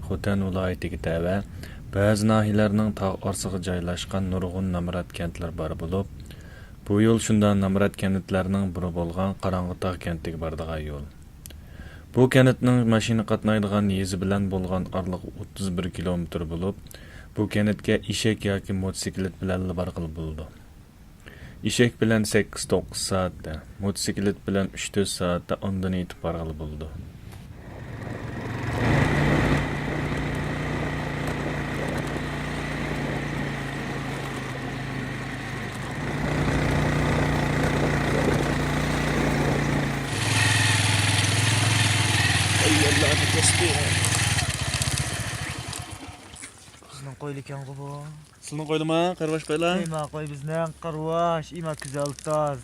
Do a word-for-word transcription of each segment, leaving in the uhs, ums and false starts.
خوتەن ۋىلايىتىگە تەۋە بەزى ناھىيەلەرنىڭ تاغ ئارىسىغا جايلاشقان نۇرغۇن نامرات كەنتلىرى بار بولۇپ، بۇ يول شۇنداق نامرات كەنتلەرنىڭ بىرى بولغان قاراڭغۇتاغ كەنتىگە بارىدىغان يول. بۇ كەنتنىڭ ماشىنا قاتنايدىغان يېزا بىلەن بولغان ئارىلىقى ئوتتۇز بىر كىلومېتىر بولۇپ، بۇ كەنتكە ئېشەك ياكى موتوسىكلىت بىلەنلا بارغىلى بولىدۇ. ئېشەك بىلەن سەككىز توققۇز سائەتتە، موتوسىكلىت بىلەن ئۈچ تۆت سائەتتە ئاندىن يېتىپ بارغىلى بولىدۇ. بىزنىڭ قويلىكەنغۇ بۇ. سىلىنىڭ قويلىما، قېرىۋاش قويلا؟ ئىما قوي بىزنىڭ، قېرىۋاش، ئىما گۈزەل تاز.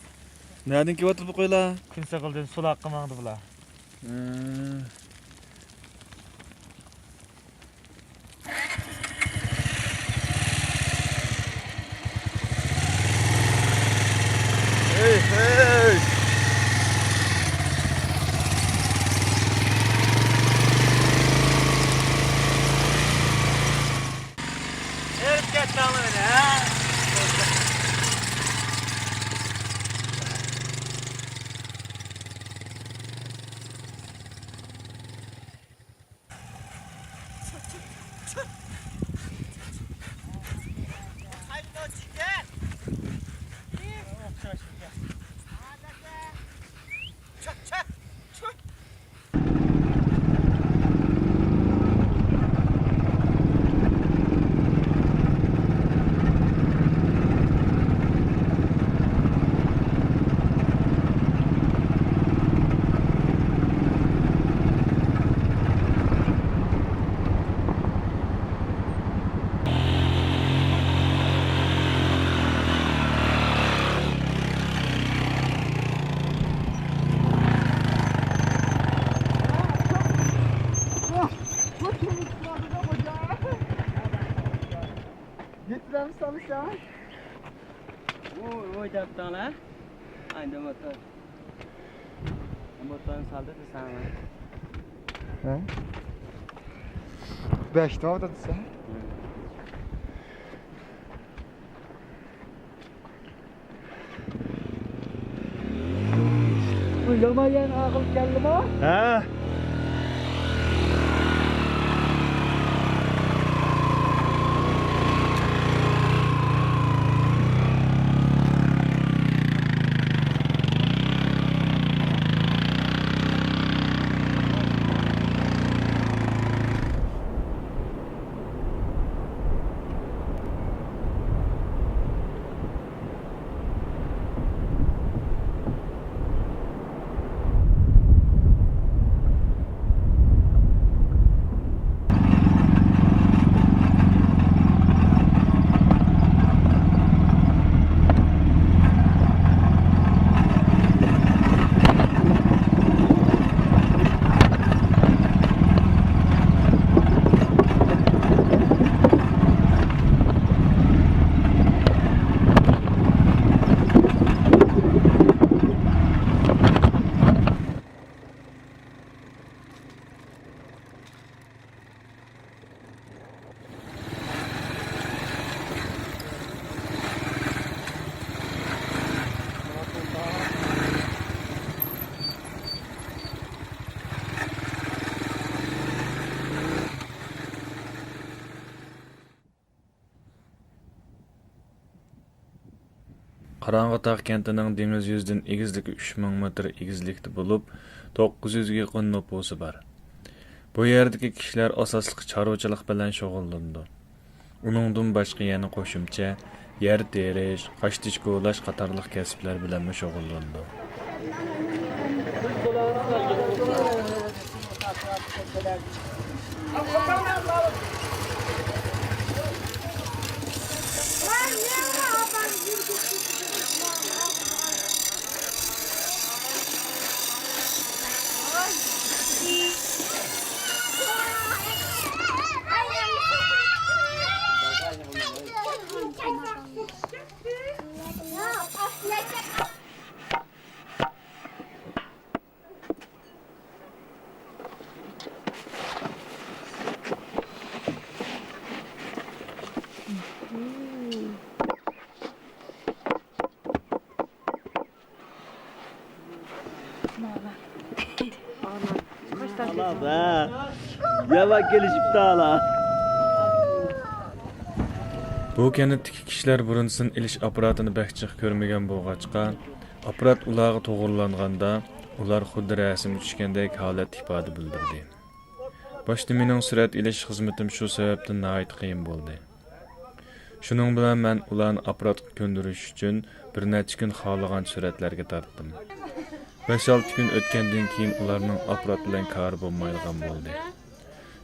نەدىن كېلىۋاتىدۇ بۇ قويلار؟ كۈنسېغىلدىن سۇلاققا ماڭدى بۇلار. ھە. ھەي، ھەي. ئېرىپ كەتتىڭلار مېنى، ھە؟ Getiren mi çalışan? Oy, oy, taptın lan. Aynı motor. Motorun saldı da sana. Ha? Beş tane de sen. بۇ يامان يەرنى ئاغىلىپ كەلدىمۇ؟ ھە. قاراڭغۇتاغ كەنتىنىڭ دېڭىز يۈزىدىن ئېگىزلىكى ئۈچ مىڭ مېتىر ئېگىزلىكتە بولۇپ، توققۇز يۈزگە يېقىن نوپۇسى بار. بۇ يەردىكى كىشىلەر ئاساسلىقى چارۋىچىلىق بىلەن شۇغۇللىنىدۇ. ئۇنىڭدىن باشقا يەنە قوشۇمچە يەر تېرىش، قاشتېشى كولاش قاتارلىق كەسىپلەر بىلەنمۇ شۇغۇللىنىدۇ. ھەۋا كېلىشىپتۇ ھالا. بۇ كەنتتىكى كىشىلەر بۇرۇن سىن ئېلىش ئاپپاراتىنى بەك جىق كۆرمىگەن بولغاچقا، ئاپپارات ئۇلارغا توغرىلانغاندا، ئۇلار خۇددى رەسىمگە چۈشكەندەك ھالەتتە ئىپادە بىلدۈردى. باشتا مېنىڭ سۈرەت ئېلىش خىزمىتىم شۇ سەۋەبتىن ناھايىتى قىيىن بولدى. شۇنىڭ بىلەن مەن ئۇلارنى ئاپپاراتقا كۆندۈرۈش ئۈچۈن بىر نەچچە كۈن خالىغانچە سۈرەتلەرگە تارتتىم. بەش-ئالتە كۈن ئۆتكەندىن كېيىن ئۇلارنىڭ ئاپپارات بىلەن كارى بولمايدىغان بولدى.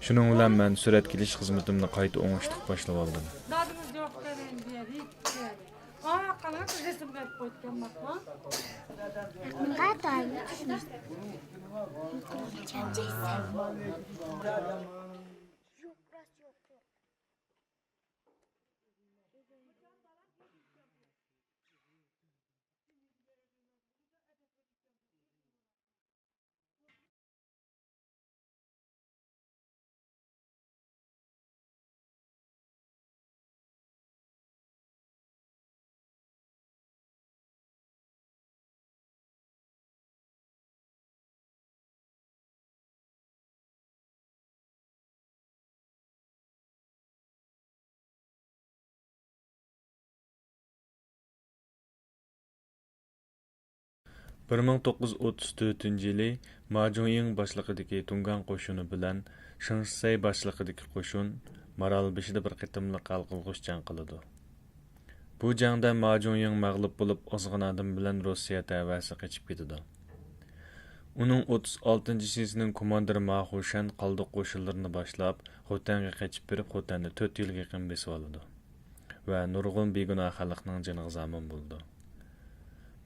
شۇنىڭ بىلەن مەن سۈرەتكە ئېلىش خىزمىتىمنى قايتا ئوڭۇشلۇق باشلىۋالدىم. دادىڭىز يوق دېگەن يەر، ھېچ يەر. ئانا قاراڭ، رەسىمگە ئېلىپ قويۇپتىكەن، باقما. ماڭا دائىم چۈشمەس. يوق، راست يوق. بىر مىڭ توققۇز يۈز ئوتتۇز تۆتىنچى يىلى ما جۇڭيىڭ باشلىقىدىكى تۇڭگان قوشۇنى بىلەن شېڭ شىسەي باشلىقىدىكى قوشۇن مارالبېشىدا بىر قېتىملىق ھەل قىلغۇچ جەڭ قىلىدۇ. بۇ جەڭدە ما جۇڭيىڭ مەغلۇپ بولۇپ، ئازغىنە ئادىمى بىلەن روسىيە تەۋەسىگە قېچىپ كېتىدۇ. ئۇنىڭ ئوتتۇز ئالتىنچى شىسىنىڭ كوماندىرى ما خۇشەن قالدۇق قوشۇنلىرىنى باشلاپ، خوتەنگە قېچىپ بېرىپ، خوتەننى تۆت يىلغا يېقىن بېسىۋالىدۇ ۋە نۇرغۇن بىگۇناھ خەلقنىڭ جېنىغا زامىن بولىدۇ.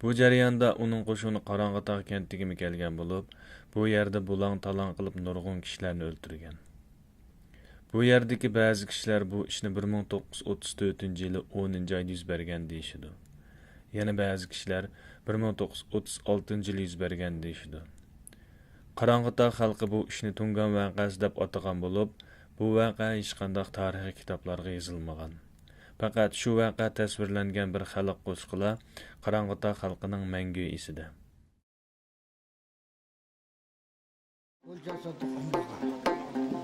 بۇ جەرياندا ئۇنىڭ قوشۇنى قاراڭغۇتاغ كەنتىگىمۇ كەلگەن بولۇپ، بۇ يەردە بۇلاڭ-تالاڭ قىلىپ، نۇرغۇن كىشىلەرنى ئۆلتۈرگەن. بۇ يەردىكى بەزى كىشىلەر بۇ ئىشنى بىر مىڭ توققۇز يۈز ئوتتۇز تۆتىنچى يىلى ئونىنچى ئايدا يۈز بەرگەن دېيىشىدۇ. يەنە بەزى كىشىلەر بىر مىڭ توققۇز يۈز ئوتتۇز ئالتىنچى يىلى يۈز بەرگەن دېيىشىدۇ. قاراڭغۇتاغ خەلقى بۇ ئىشنى تۇڭگان ۋەقەسى دەپ ئاتىغان بولۇپ، بۇ ۋەقە ھېچقانداق تارىخىي كىتابلارغا يېزىلمىغان. پەقەت شۇ ۋەقە تەسۋىرلەنگەن بىر خەلق قوشىقىلا قاراڭغۇتاغ خەلقىنىڭ مەڭگۈ ئېسىدە.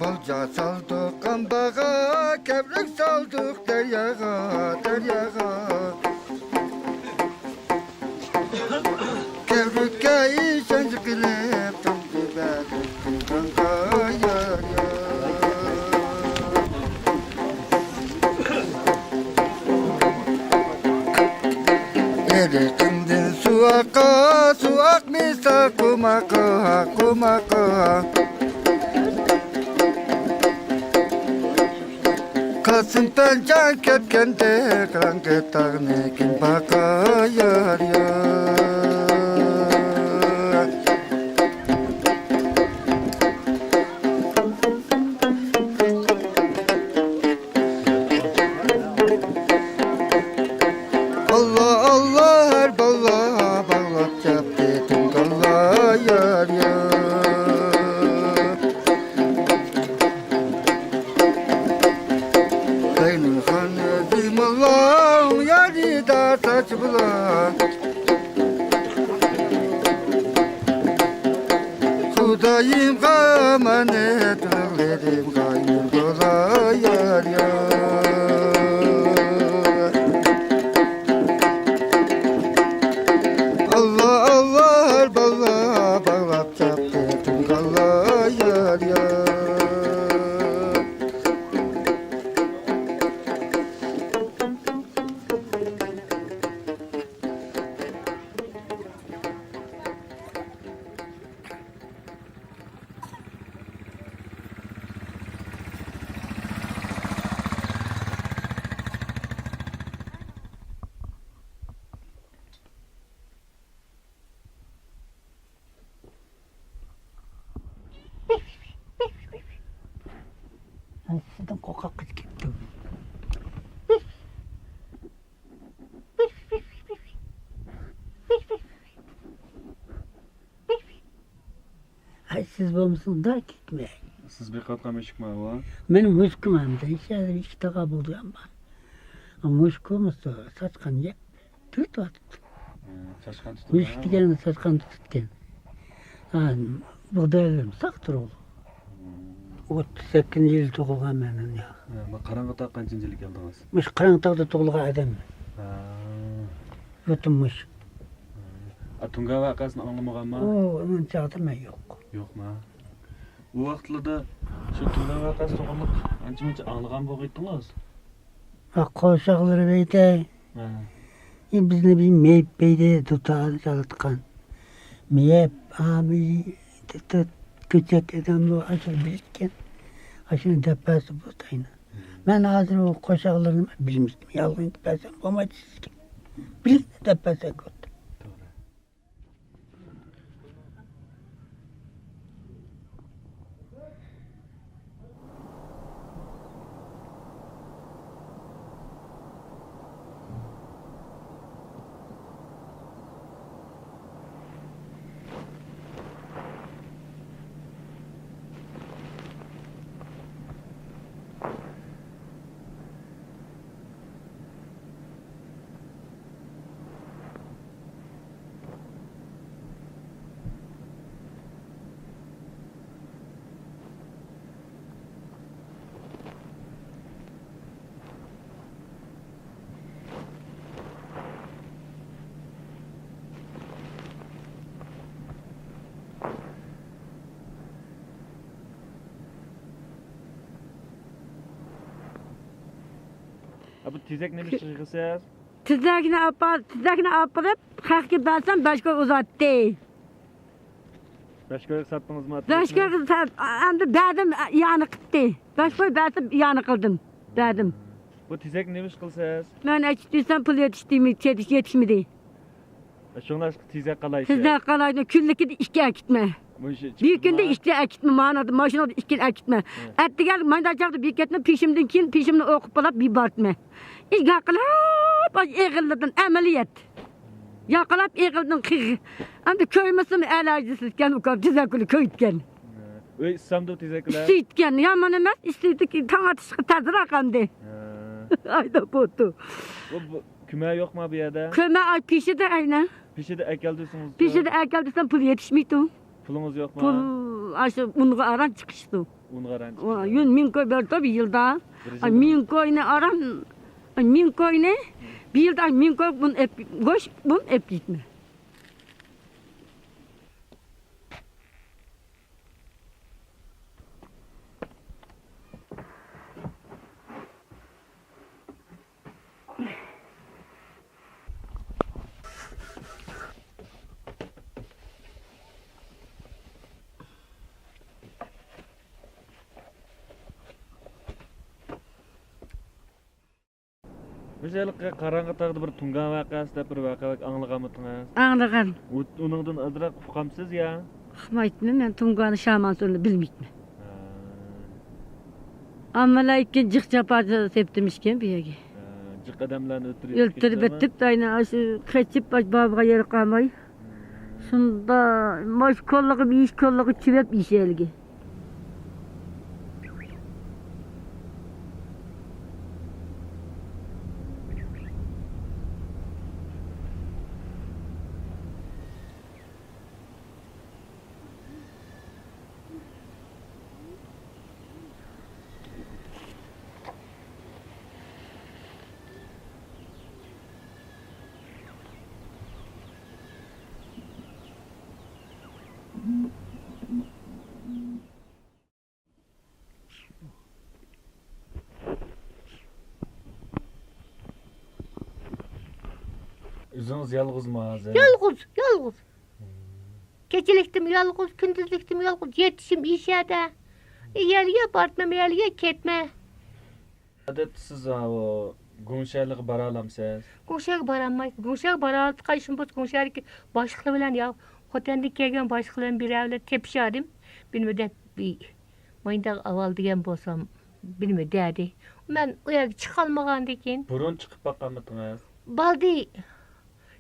ئولجا سالدۇق ئامبارغا، كەۋرۈك سالدۇق دەرياغا، دەرياغا. كەۋرۈككە ئىشەنچ قىلىپ، تۇنجى بەردۇق تۇغقانغا يار، يار. ئېرىقىمدىن سۇ ئاقا، سۇ ئاقمىسا قوماققا، قوماققا. قاسىم پەنجاڭ كەتكەندەك، رەڭگى تاغنى كىم باقاي، يار، يار. ئاللا، ئاللا، ھەر باللا باغلاپ چاپتى تۇڭگانلار، يار، يار. زەينۇلخان ئۆزى موللا، يارىدا ساچ بۇلا. خۇدايىمغا ئامانەت، ئۆگلىرىمغا نۇر بولا، يار، يار. ئاللا، ئاللا، ھەر باللا باغلاپ چاپتى تۇڭگانلار، يار، يار. ھەي، سىزدىن قورقاق قىز كەپتۇ. ھەي، سىز بولمىسىڭىز دا كەتمەي. سىز بېقىۋاتقان مۈشۈكمۇ ئۇ؟ مېنىڭ مۈشۈكۈم ئەمدى، ھېچ يەردە ئىككى تاغا بولدى ئەمما. مۈشۈكىمۇ ساچقان يەپ تۈرتۈۋاتىپتۇ. ھە، چاشقان تۇتۇپ. مۈشۈك دېگەن چاشقان تۇتۇپتىكەن. ھە، بۇغدايلىرىم ساق تۇرۇۋالىدۇ. ئوتتۇز سەككىزىنچى يىلى تۇغۇلغان مەن. ھە، بۇ قاراڭغۇتاغ قانچىنچى يىلى كەلدىڭىز؟ مۇشۇ قاراڭغۇتاغدا تۇغۇلغان ئادەم. ھە. يۇرتۇم مۇشۇ. ھە. ئا، تۇڭگان ۋەقەسىنى ئاڭلىمىغانما؟ ئۇ، ئۇنىڭ چاغدا مەن يوق. يوقما؟ ئۇ ۋاقىتلاردا شۇ تۇڭگان ۋەقەسى توغرىلىق ئانچە-مۇنچە ئاڭلىغان بولغىيتتىڭىز؟ ۋە قورشاقلىرى بەيتەي. ھە. ئى، بىزنى بىر مېيىپ بەيدى دۇتارنى چالىتقان. مېيىپ، ئامى، تۇت، تۇت، كۆچەك ئادەملەر ئاشۇ بىلىككەن. ئاشۇنى دەپ بەرسە بولدى ئاينا. مەن ھازىر ئۇ قورشاقلىرىنى بىلمىدىم. يالغان دەپ بەرسەم بولمايدۇ سىزگە. بىلىكنى دەپ بەرسەك بولدى. توغرا. ئا، بۇ تېزەك نېمە ئىش قىلىسىز؟ تېزەكنى ئاپار-، تېزەكنى ئاپىرىپ، خەقكە بەرسەم، بەش كوي ئۇزارتتى. بەش كويغا ساتتىڭىزمۇ؟ بەش كويغا سات-، ئەمدى بەردىم، ئىئانە قىلدى. بەش كوي بەرسە ئىئانە قىلدىم، بەردىم. بۇ تېزەكنى نېمە ئىش قىلىسىز؟ مەن ئەكىتىپ دېسەم، پۇل يېتىشتىمۇ-، يېتىش-، يېتىشمىدى. شۇڭلاشقا تېزەك قالايسىز. تېزەك قالايدۇ، كۈنلۈكىدە ئىككى ئەكىتمە. مۇشۇ بىر كۈندە ئىككى ئەكىتمە، مانادا ماشىنىدا ئىككى ئەكىتمە. ھە. ئەتىگەن مايدا چاغدا بېكەتنى پېشىمدىن كېيىن پېشىمنى ئوقۇپ بولاپ بىبارتمە. ياقىلاپ ئېغىلدىن ئەمەلىيەت. ياقىلاپ ئېغىلدىن قىغ. ئەمدى كۆيمىسىمۇ ئەلاجىسىزكەن، ئۇكام تېزەكنى كۆيۈتكەن. ھە. ئۆي ئىسسامدۇ تېزەكلەر؟ ئىسسىيدىكەن، يامان ئەمەس، ئىسسىيدىكى تاڭ ئاتىشقا تەزراق ئەمدى. ھە. ئايدا بوتۇ. بۇ، بۇ كۆمە يوقما بۇ يەردە؟ كۆمە، ئاي، پېشىدە ئەينە. پېشىدە ئەكەلدۈرسىڭىز. پېشىدە ئەكەلدۈرسەم پۇل يېتىشمەيدۇ. پۇلىڭىز يوقما؟ پۇل، ئاشۇ ئۇنغا ئاران چىقىشتۇ. ئۇنغا ئاران ئۇ، چىقىشتۇ. يۈن مىڭ كوي بېرىدۇ بىر يىلدا. بىر ئاي، يىلدا. مىڭ كوينى ئاران، ئاي، مىڭ كوينى بىر يىلدا، ئاي، مىڭ كوي ئۇن ئېپ، گۆش ئۇن ئېپ يېتىمەن. مۇشۇ ھېلىقى قاراڭغۇ تاغدا بىر تۇڭگان ۋەقەسى دەپ بىر ۋەقە ئاڭلىغانمىدىڭىز؟ ئاڭلىغان. ئۇ، ئۇنىڭدىن ئازراق ئۇقامسىز يا؟ ئۇقمايتتىم، مەن تۇڭگاننى شامان سورۇنى بىلمەيتتىم. ھە. ئامما لېكىن جىق جاپا سېپتىمىشكەن بۇ يەرگە. ھە، جىق ئادەملەرنى ئۆلتۈرۈپ ئۆلتۈرۈپ ئېتىپ، ئاش-، قېچىپ، ئاش بابىغا يەر قالماي. شۇنداق، ماش كوللىقى، يېيىش كوللىقى چىۋەپ يېيىش ھەلىگە. ئۆزىڭىز يالغۇزمۇ ھازىر؟ يالغۇز، يالغۇز. كېچىلىكتىمۇ يالغۇز، كۈندۈزلۈكتىمۇ يالغۇز. يېتىشىم ئىشەدە. يەرگە بارتمەم، يەرگە كەتمە. ئادەتتە سىز، ئاۋۇ، گۇڭشەنلىغا بارالامسىز؟ گۇڭشەنگە بارالمايتتىم. گۇڭشەنگە بارالىدىغان ئىشىم بولسا، گۇڭشەنلىكى باشلىقلار بىلەن يا خوتەندىن كەلگەن باشلىقلار بىلەن بىر يەرلەردە تېپىشاردىم. بىلمىدى، بىر ماينداغ ئاۋال دېگەن بولسام، بىلمىدى دەدى. مەن ئۇ يەرگە چىقالمىغاندىكىن. بۇرۇن چىقىپ باققانمىدىڭىز؟ بالدى.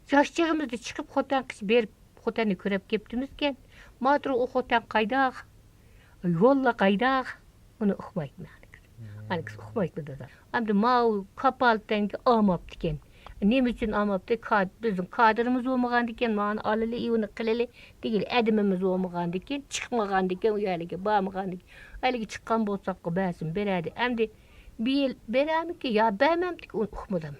ياش چېغىمىزدا چىقىپ خوتەن قىش بېرىپ، خوتەننى كۆرۈپ كەپتىمىزكەن. ماتۇر ئۇ خوتەن قايداق؟ يوللا قايداق؟ ئۇنى ئۇقمايتتىم ئانىكىسى. ئانىكىسى ئۇقمايتتى دادا. ئەمدى ماۋۇ كاپالىتەنگە ئالماپتىكەن. نېمە ئۈچۈن ئالماپتۇ؟ كا-، بىزنىڭ كادىرىمىز بولمىغاندىكىن، مانا ئالىلى ئۇنى قىلىلى دېگىلى ئادىمىمىز بولمىغاندىكىن، چىقمىغاندىكىن، ئۇ يەرلەرگە بارمىغاندىكىن، ئەلگە چىققان بولساققۇ بەرسۇن، بېرەردى. ئەمدى بۇ يىل بېرەرمىكىن يا بەرمەمدىكىن، ئۇنى ئۇقمىدىم.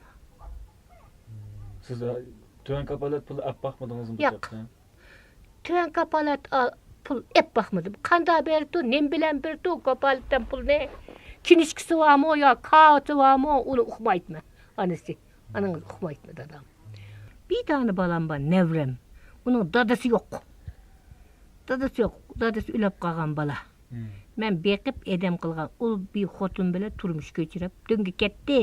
سىز، ئە، تۆۋەن كاپالەت پۇل ئەپ باقمىدىڭىزمۇ بۇ ياق. تۆۋەن كاپالەت ئا-، پۇل ئېپ باقمىدىم. قانداق بېرىدۇ، نېمە بىلەن بېرىدۇ كاپالەتتىن پۇلنى؟ كىنىشكىسى بارمۇ يا كارتى بارمۇ، ئۇنى ئۇقمايتتىم. ئانىسى، ئانىڭىز ئۇقمايتتىم دادام. بىر دانە بالام بار، نەۋرەم. ئۇنىڭ دادىسى يوق. دادىسى يوق. دادىسى ئۆلۈپ قالغان بالا. مەن بېقىپ ئادەم قىلغان ئۇ بىر خوتۇن بىلەن تۇرمۇش كۆچۈرۈپ، دۆڭگە كەتتى.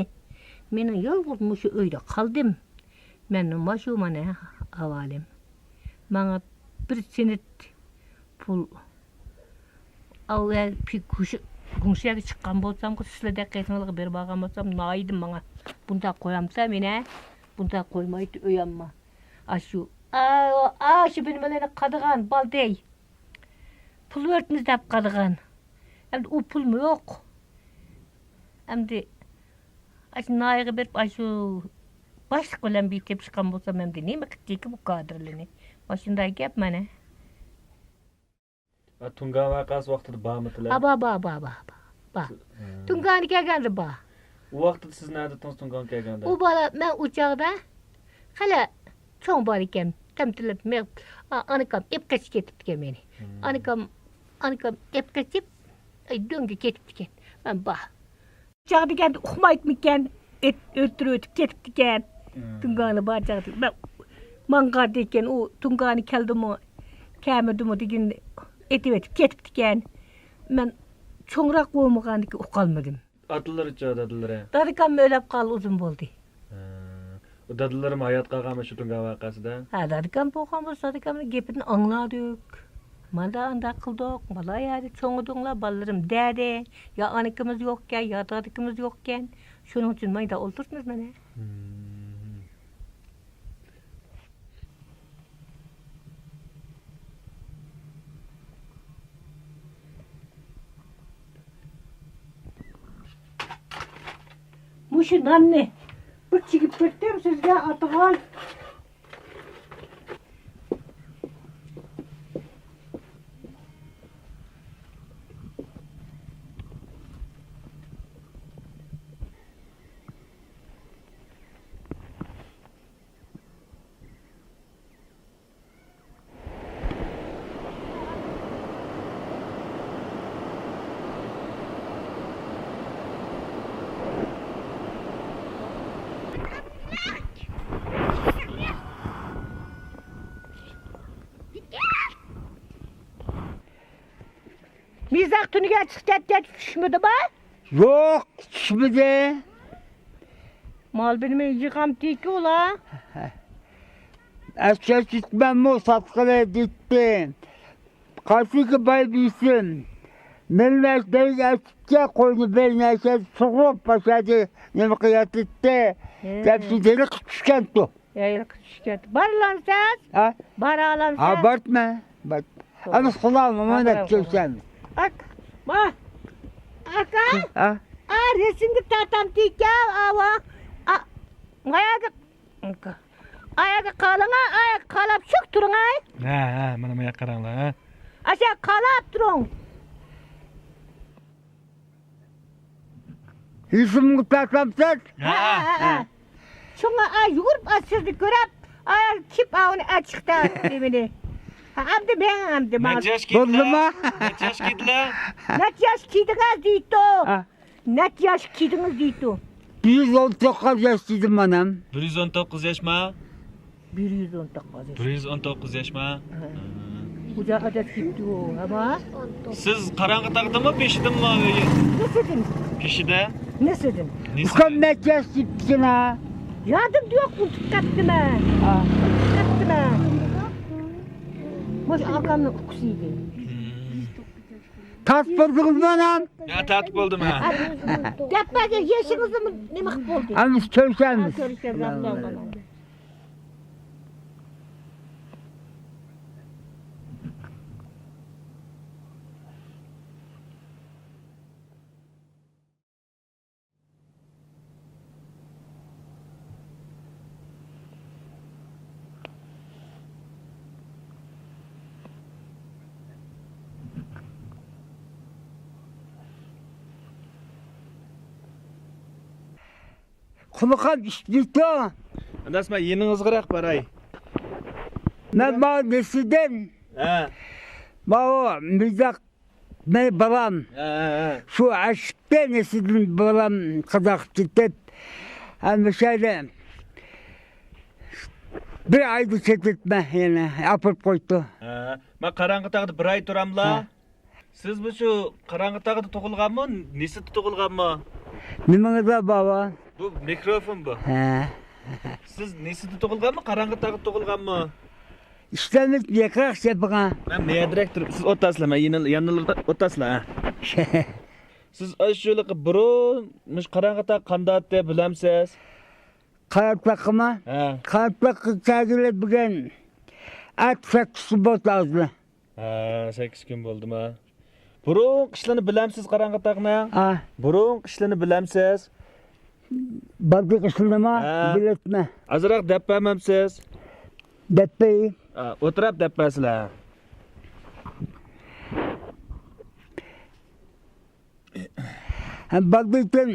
مېنىڭ يالغۇز مۇشۇ ئۆيدە قالدىم. مەن ماشۇ مانا ئاۋالىم. ماڭا بىر سېنىت پۇل، ئاۋۋال پى-، كۇشى-، گۇڭشيەگە چىققان بولسامغۇ، سىلەردەك قېرىنداشلارغا بېرىپ بارغان بولسام، ناھايىتى ماڭا بۇنداق قويامسا مېنى، بۇنداق قويمايتتى ئۆيەممۇ. ئاشۇ، ئا-، ئاشۇ بىنىملەرنى قادىغان بالدەي. پۇل بېرىمىز دەپ قادىغان. ئەمدى ئۇ پۇلمۇ يوق. ئەمدى ئاشۇ ناھىيەگە بېرىپ، ئاشۇ باشلىق بىلەن بىر تېپىشقان بولسام، ئەمدى نېمە قىلىدىكىن بۇ كادىرلىرىنى؟ مانا شۇنداق گەپ مانا. ئا، تۇڭگان ۋەقەسى ۋاقتىدا بارمىدىلە؟ ھا، بار، بار، بار، بار، بار، بار. ھە. تۇڭگانغا كەلگەندە بار. ئۇ ۋاقتىدا سىز نەدە ئىدىڭىز، تۇڭگانغا كەلگەندە؟ ئۇ بالا، مەن ئۇ چاغدا خېلى چوڭ بار ئىكەن، تەمتىلىپ مېڭىپ، ئا-، ئانىكام ئېپ قېچىپ كېتىپتىكەن مېنى. ھىم. ئانىكام، ئانىكام ئېپ قېچىپ، ئەي، دۆڭگە كېتىپتىكەن. مەن بار. چاغ دېگەندە ئۇقمايتتىمىكەن، ئېت-، ئۆلتۈرۈۋېتىپ كېتىپتىكەن. ھىم. تۇڭگانى بار چاغدا. مەن ماڭغاندىكىن ئۇ تۇڭگانى كەلدىمۇ، كەلمىدىمۇ دېگىنىنى ئېتىۋېتىپ كېتىپتىكەن. مەن چوڭراق بولمىغاندىكىن ئۇقالمىدىم. ئاتىلىرىچۇ، دادىلىرى؟ دادىكام ئۆلۈپ قالغىلى ئۇزۇن بولدى. ھە. دادىلىرىمۇ ھايات قالغانمۇ شۇ تۇڭگان ۋەقەسىدە؟ ھە، دادىكام بولغان بولسا، دادىكامنىڭ گېپىنى ئاڭلادۇق. مانا ئانداق قىلدۇق، مانا يەردە چوڭىدىڭلار، بالىلىرىم دەدى. يا ئانىكىمىز يوقكەن، يا دادىكىمىز يوقكەن. شۇنىڭ ئۈچۈن مانا ئولتۇرىمىز مانا. ھىم. مۇشۇ ناننى بىر چىگىپ بەرسەم سىزگە، ئاتىغان. مىزاق تۈنۈگۈن چىقىپ كەتكەچ چۈشمىدىما؟ يوق، چۈشمىدى. مال بىنىمى يىغامتىكى ئۇلار. ئەسكەرتىشمەنمۇ ساتقىلى دېيتتى. قايسىكى باي بىلسۇن. مىللەت بەيگە ئەتىپكە قوينى بەينەكە سۇغۇپ باشلادى. نېمە قىلىۋېتىتتى؟ ھە. دەپ شۇ ھېلىقى چۈشكەنتۇ. ھېلىقى چۈشكەنتۇ. بارالامسىز؟ ھە؟ بارالامسىز؟ ھە، بارتمە. بار. ئەمىس قۇلام، مانا كەلسەم. ئاك-، ما-، ئاكا؟ ھە؟ ئا، رەسىمگە تارتامتىكەن، ئاۋا. ئا، ماياگە ئاياققا قالاڭ، ئاياققا قالاپ شۇك تۇرۇڭ. ھە، ھە، مانا ماياققا قاراڭلار، ھە. ئاشۇ قالاپ تۇرۇڭ. يۈزۈمگە تارتامسىز؟ ھە، ھە، ھە. شۇڭا ئا يۈگۈرۈپ ئا سىزنى كۆرۈپ، ئا كىپ ئاۋۇنى ئا چىقتى دېمىنى. ھە، ئەمدى مەن ئەمدى ماڭا. نەچچە ياش كىيدىلە؟ بولدىما؟ نەچچە ياش كىيدىلە؟ نەچچە ياش كىيدىڭىز دېيتتۇ. ھە. نەچچە ياش كىيدىڭىز دېيتتۇ. بىر يۈز ئون توققۇز ياش دېدىم مانا. بىر يۈز ئون توققۇز ياشما؟ بىر يۈز ئون توققۇز ياش. بىر يۈز ئون توققۇز ياشما؟ ھە. ھە. ئۇجا ئادەت كېتىپتۇ، ئەمما. سىز قاراڭغۇ تاغدىمۇ، پېشىدىمۇ؟ نېسىدىن. پېشىدە؟ نېسىدىن. نېسىدىن. ئۇكام نەچچە ياش دېيىپتىكىن ھە؟ يادىمدا يوق، ئۇنتۇپ كەتتىمەن. ھە. ئۇنتۇپ كەتتىمەن. مۇشۇ ئاكامنىڭ ئۇكىسى ئىدى. ھىم. تارتىپ بولدىڭىزمۇ ئانام؟ يا، تارتىپ بولدۇم ھە. دەپ بەرگەن يېشىڭىزنىمۇ نېمە قىلىپ بولدى؟ ئەمىس كۆرۈشەرمىز. ھە، كۆرۈشەرمىز. قۇلىقىم ئىشلىتىدۇ. ئەمەس، مەن يېنىڭىزغىراق باراي. مەن ماۋۇ نېسىدىن، ھە، ماۋۇ مىزاق، مېنىڭ بالام، ھە، ھە، ھە، شۇ ئاشىقتى نېسىدىن بالام قازاق كېتىپ، ھەممە شەيدە بىر ئايدا كېتىپمەن، يەنە ئاپىرىپ قويدى. ھە، مەن قاراڭغۇ تاغدا بىر ئاي تۇراملا. ھە. سىز بۇ شۇ قاراڭغۇ تاغدا تۇغۇلغانمۇ، نېسىدە تۇغۇلغانمۇ؟ نېمىڭىزدە بابا؟ بۇ مىكروفون بۇ. ھە. سىز نېسىدە تۇغۇلغانمۇ، قاراڭغۇ تاغدا تۇغۇلغانمۇ؟ ئىشلەملىك يېقىراق شەپىغا. مەن مەيەدىرەك تۇرۇپ، سىز ئولتۇرسىلا، مەن يېنىل-، يانلىرىدا ئولتۇرسىلا، ھە. سىز ئاشۇ بۇرۇن مۇشۇ قاراڭغۇ تاغ قانداقتى بىلەمسىز؟ قاراڭغۇ تاغقىمۇ؟ ھە. قاراڭغۇ تاغقا كەلگىلى بۈگۈن ئاتە سەككىز كۈن بولدى ھازىر. ھە، سەككىز كۈن بولدىما؟ بۇرۇنقى ئىشلىرىنى بىلەمسىز قاراڭغۇ تاغنىڭ؟ ھە. بۇرۇنقى ئىشلىرىنى بىلەمسىز؟ بالدۇق ئىشلىرىنىمۇ؟ ھە. بىلەتمەن. ئازراق دەپ بەرمەمسىز؟ دەپ بېرەي. ھە، ئولتۇراپ دەپ بەرسىلە. ھە، بالدۇرتىن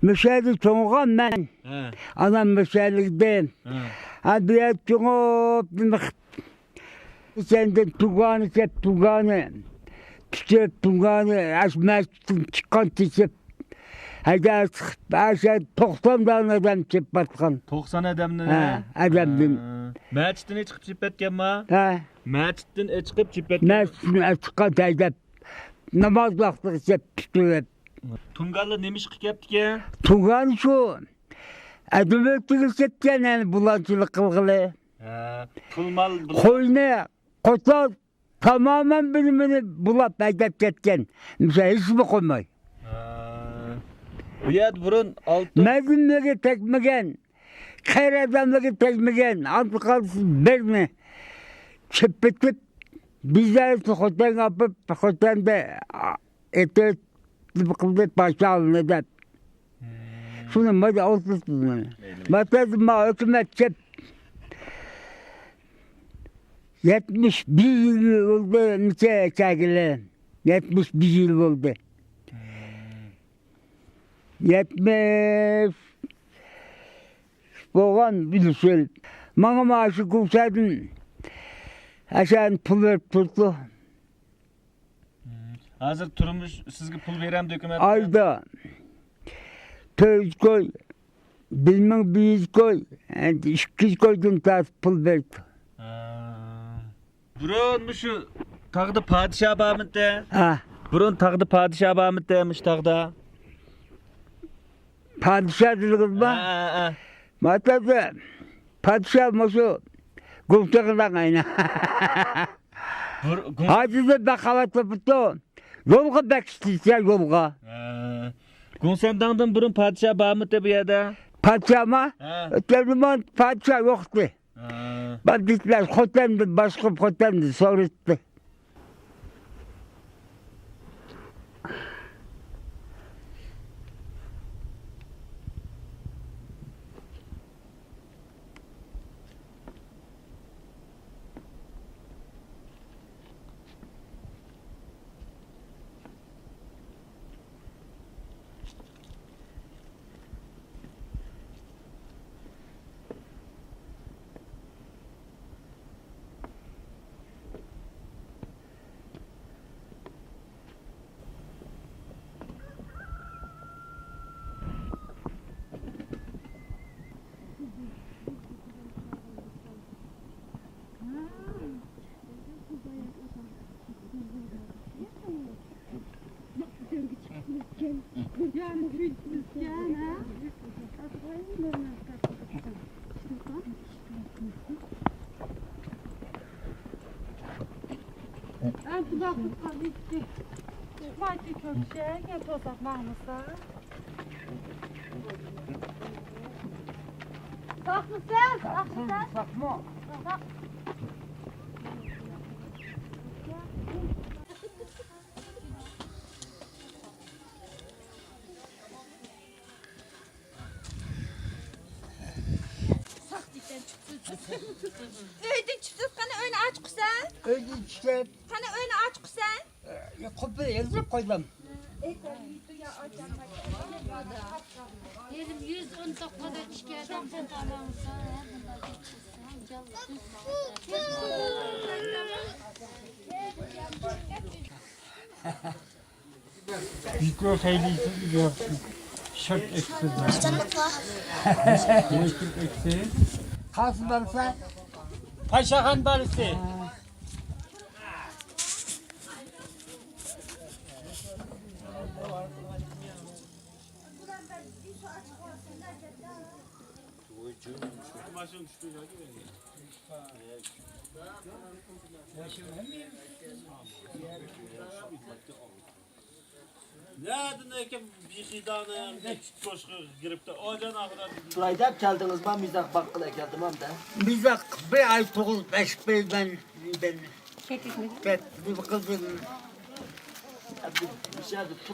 مۇشۇ يەردە چوڭىغان مەن. ھە. ئانام مۇشۇ يەرلىك ئىدى. ھە. ھە، بۇ يەردە چوڭىيىپ، نېمە قىلىپ، سەندىن تۇغانى كەپ، تۇغانى، پىچىپ تۇغانى، ئاشۇ مەسچىتتىن چىققان تېشىپ، ھەيدەپ چىقىپ، ئاشۇ توقسان دانە ئادەم چېپىپ باتقان. توقسان ئادەمنى؟ ھە، ئادەمدىن. ھە. مەسچىتتىن چىقىپ چېپىپ كەتكەنما؟ ھە. مەسچىتتىن چىقىپ چېپىپ كەتكەن. مەسچىتتىن چىققان ھەيدەپ، ناماز ۋاقتىغىچە پۈتتۈرۈپ. تۇغانلار نېمە ئىشقا كەپتىكەن؟ تۇغان شۇ ئەدىمۆتىگە كەتكەن، يەنى بۇلاڭچىلىق قىلغىلى. ھە، پۇل مال بۇ- قوينى، قوچان، تامامەن بىر مېنى بۇلاپ ھەيدەپ كەتكەن. مىسال ھېچمۇ قويماي. ھە. بۇ يەردە بۇرۇن ئالتۇن. مەزىنلىرى تەگمىگەن، قېرى ئادەملىرى تەگمىگەن، ئاندا قالسا بىرنى چېپىتىپ، بىزلەرنى خوتەنگە ئاپىرىپ، خوتەندە ئېتىپ، نېمە قىلدى، پاشا ئالدىنى دەپ. شۇنى مانا ئولتۇرتتۇم مانا. مەسىلەن، ما ھۆكۈمەت كەپ يەتمىش بىر يىل بولدى، نېچە كەلگىلى؟ يەتمىش بىر يىل بولدى. يەتمىش بولغان بىلسىل. ماڭا مانا شۇ گۇلشەدىن ئەشەن پۇل بېرىپ تۇرىدۇ. ھازىر تۇرمۇش سىزگە پۇل بېرەمدۇ ھۆكۈمەت؟ ئايدا تۆت يۈز كوي، بىر مىڭ بىر يۈز كوي، ئەمدى ئىككى يۈز كويدىن تارتىپ پۇل بېرىدۇ. ھە. بۇرۇن مۇشۇ تاغدا پادىشاھ بارمىدى؟ ھە. بۇرۇن تاغدا پادىشاھ بارمىدى، مۇشۇ تاغدا؟ پادىشاھ دېدىڭىزمۇ؟ ھە، ھە، ھە. مانا پادىشاھ مۇشۇ گۇڭسەنغا ئاينا. بۇر-، گۇڭ- ھازىردا بەخاۋەت تېپىپتۇ. يولغا بەك ئىشلىسە يولغا. ھە. گۇڭسەنداڭدىن بۇرۇن پادىشاھ بارمىدى بۇ يەردە؟ پادىشاھمۇ؟ ھە. ئۆتكەن زامان پادىشاھ يوقتى. ھە. باندىتلار خوتەندىن، باشقۇرۇپ خوتەندىن سورىتتى. ئەمدى مەن قۇتقان ئىككى. چىقمايتتى كۆكشەك، يەنە توساق ماڭمىسا. ساقمۇسەن؟ ساقمۇسەن؟ ساقمۇ؟ ساق. ساق دېسەم چۈپسىز. ئۆيدىن چۈپسىز، قېنى ئۆينى ئاچقۇسەن؟ ئۆيدىن چۈشۈپ. قېنى ئۆينى ئاچقۇسەن؟ ئە، قوپۇپ يېزىپ قويدۇم. يۈز ئون توققۇزدا ئىككى ئادەم. Mikro xeylisi yok. Şok eksik. Moytuk eksik. Kalsın varsa. Paşahan barısı. نەدىن ئەكەپ بىخىدانى كوشقا كىرىپتۇ. ئاجان ئاخىرى. شۇلاي دەپ كەلدىڭىزما؟ مىزاق باققىلى كەلدىم ئەمدى. مىزاق بىر ئاي تۇغۇلۇپ ئەشىق بەرمەن. كەتتى.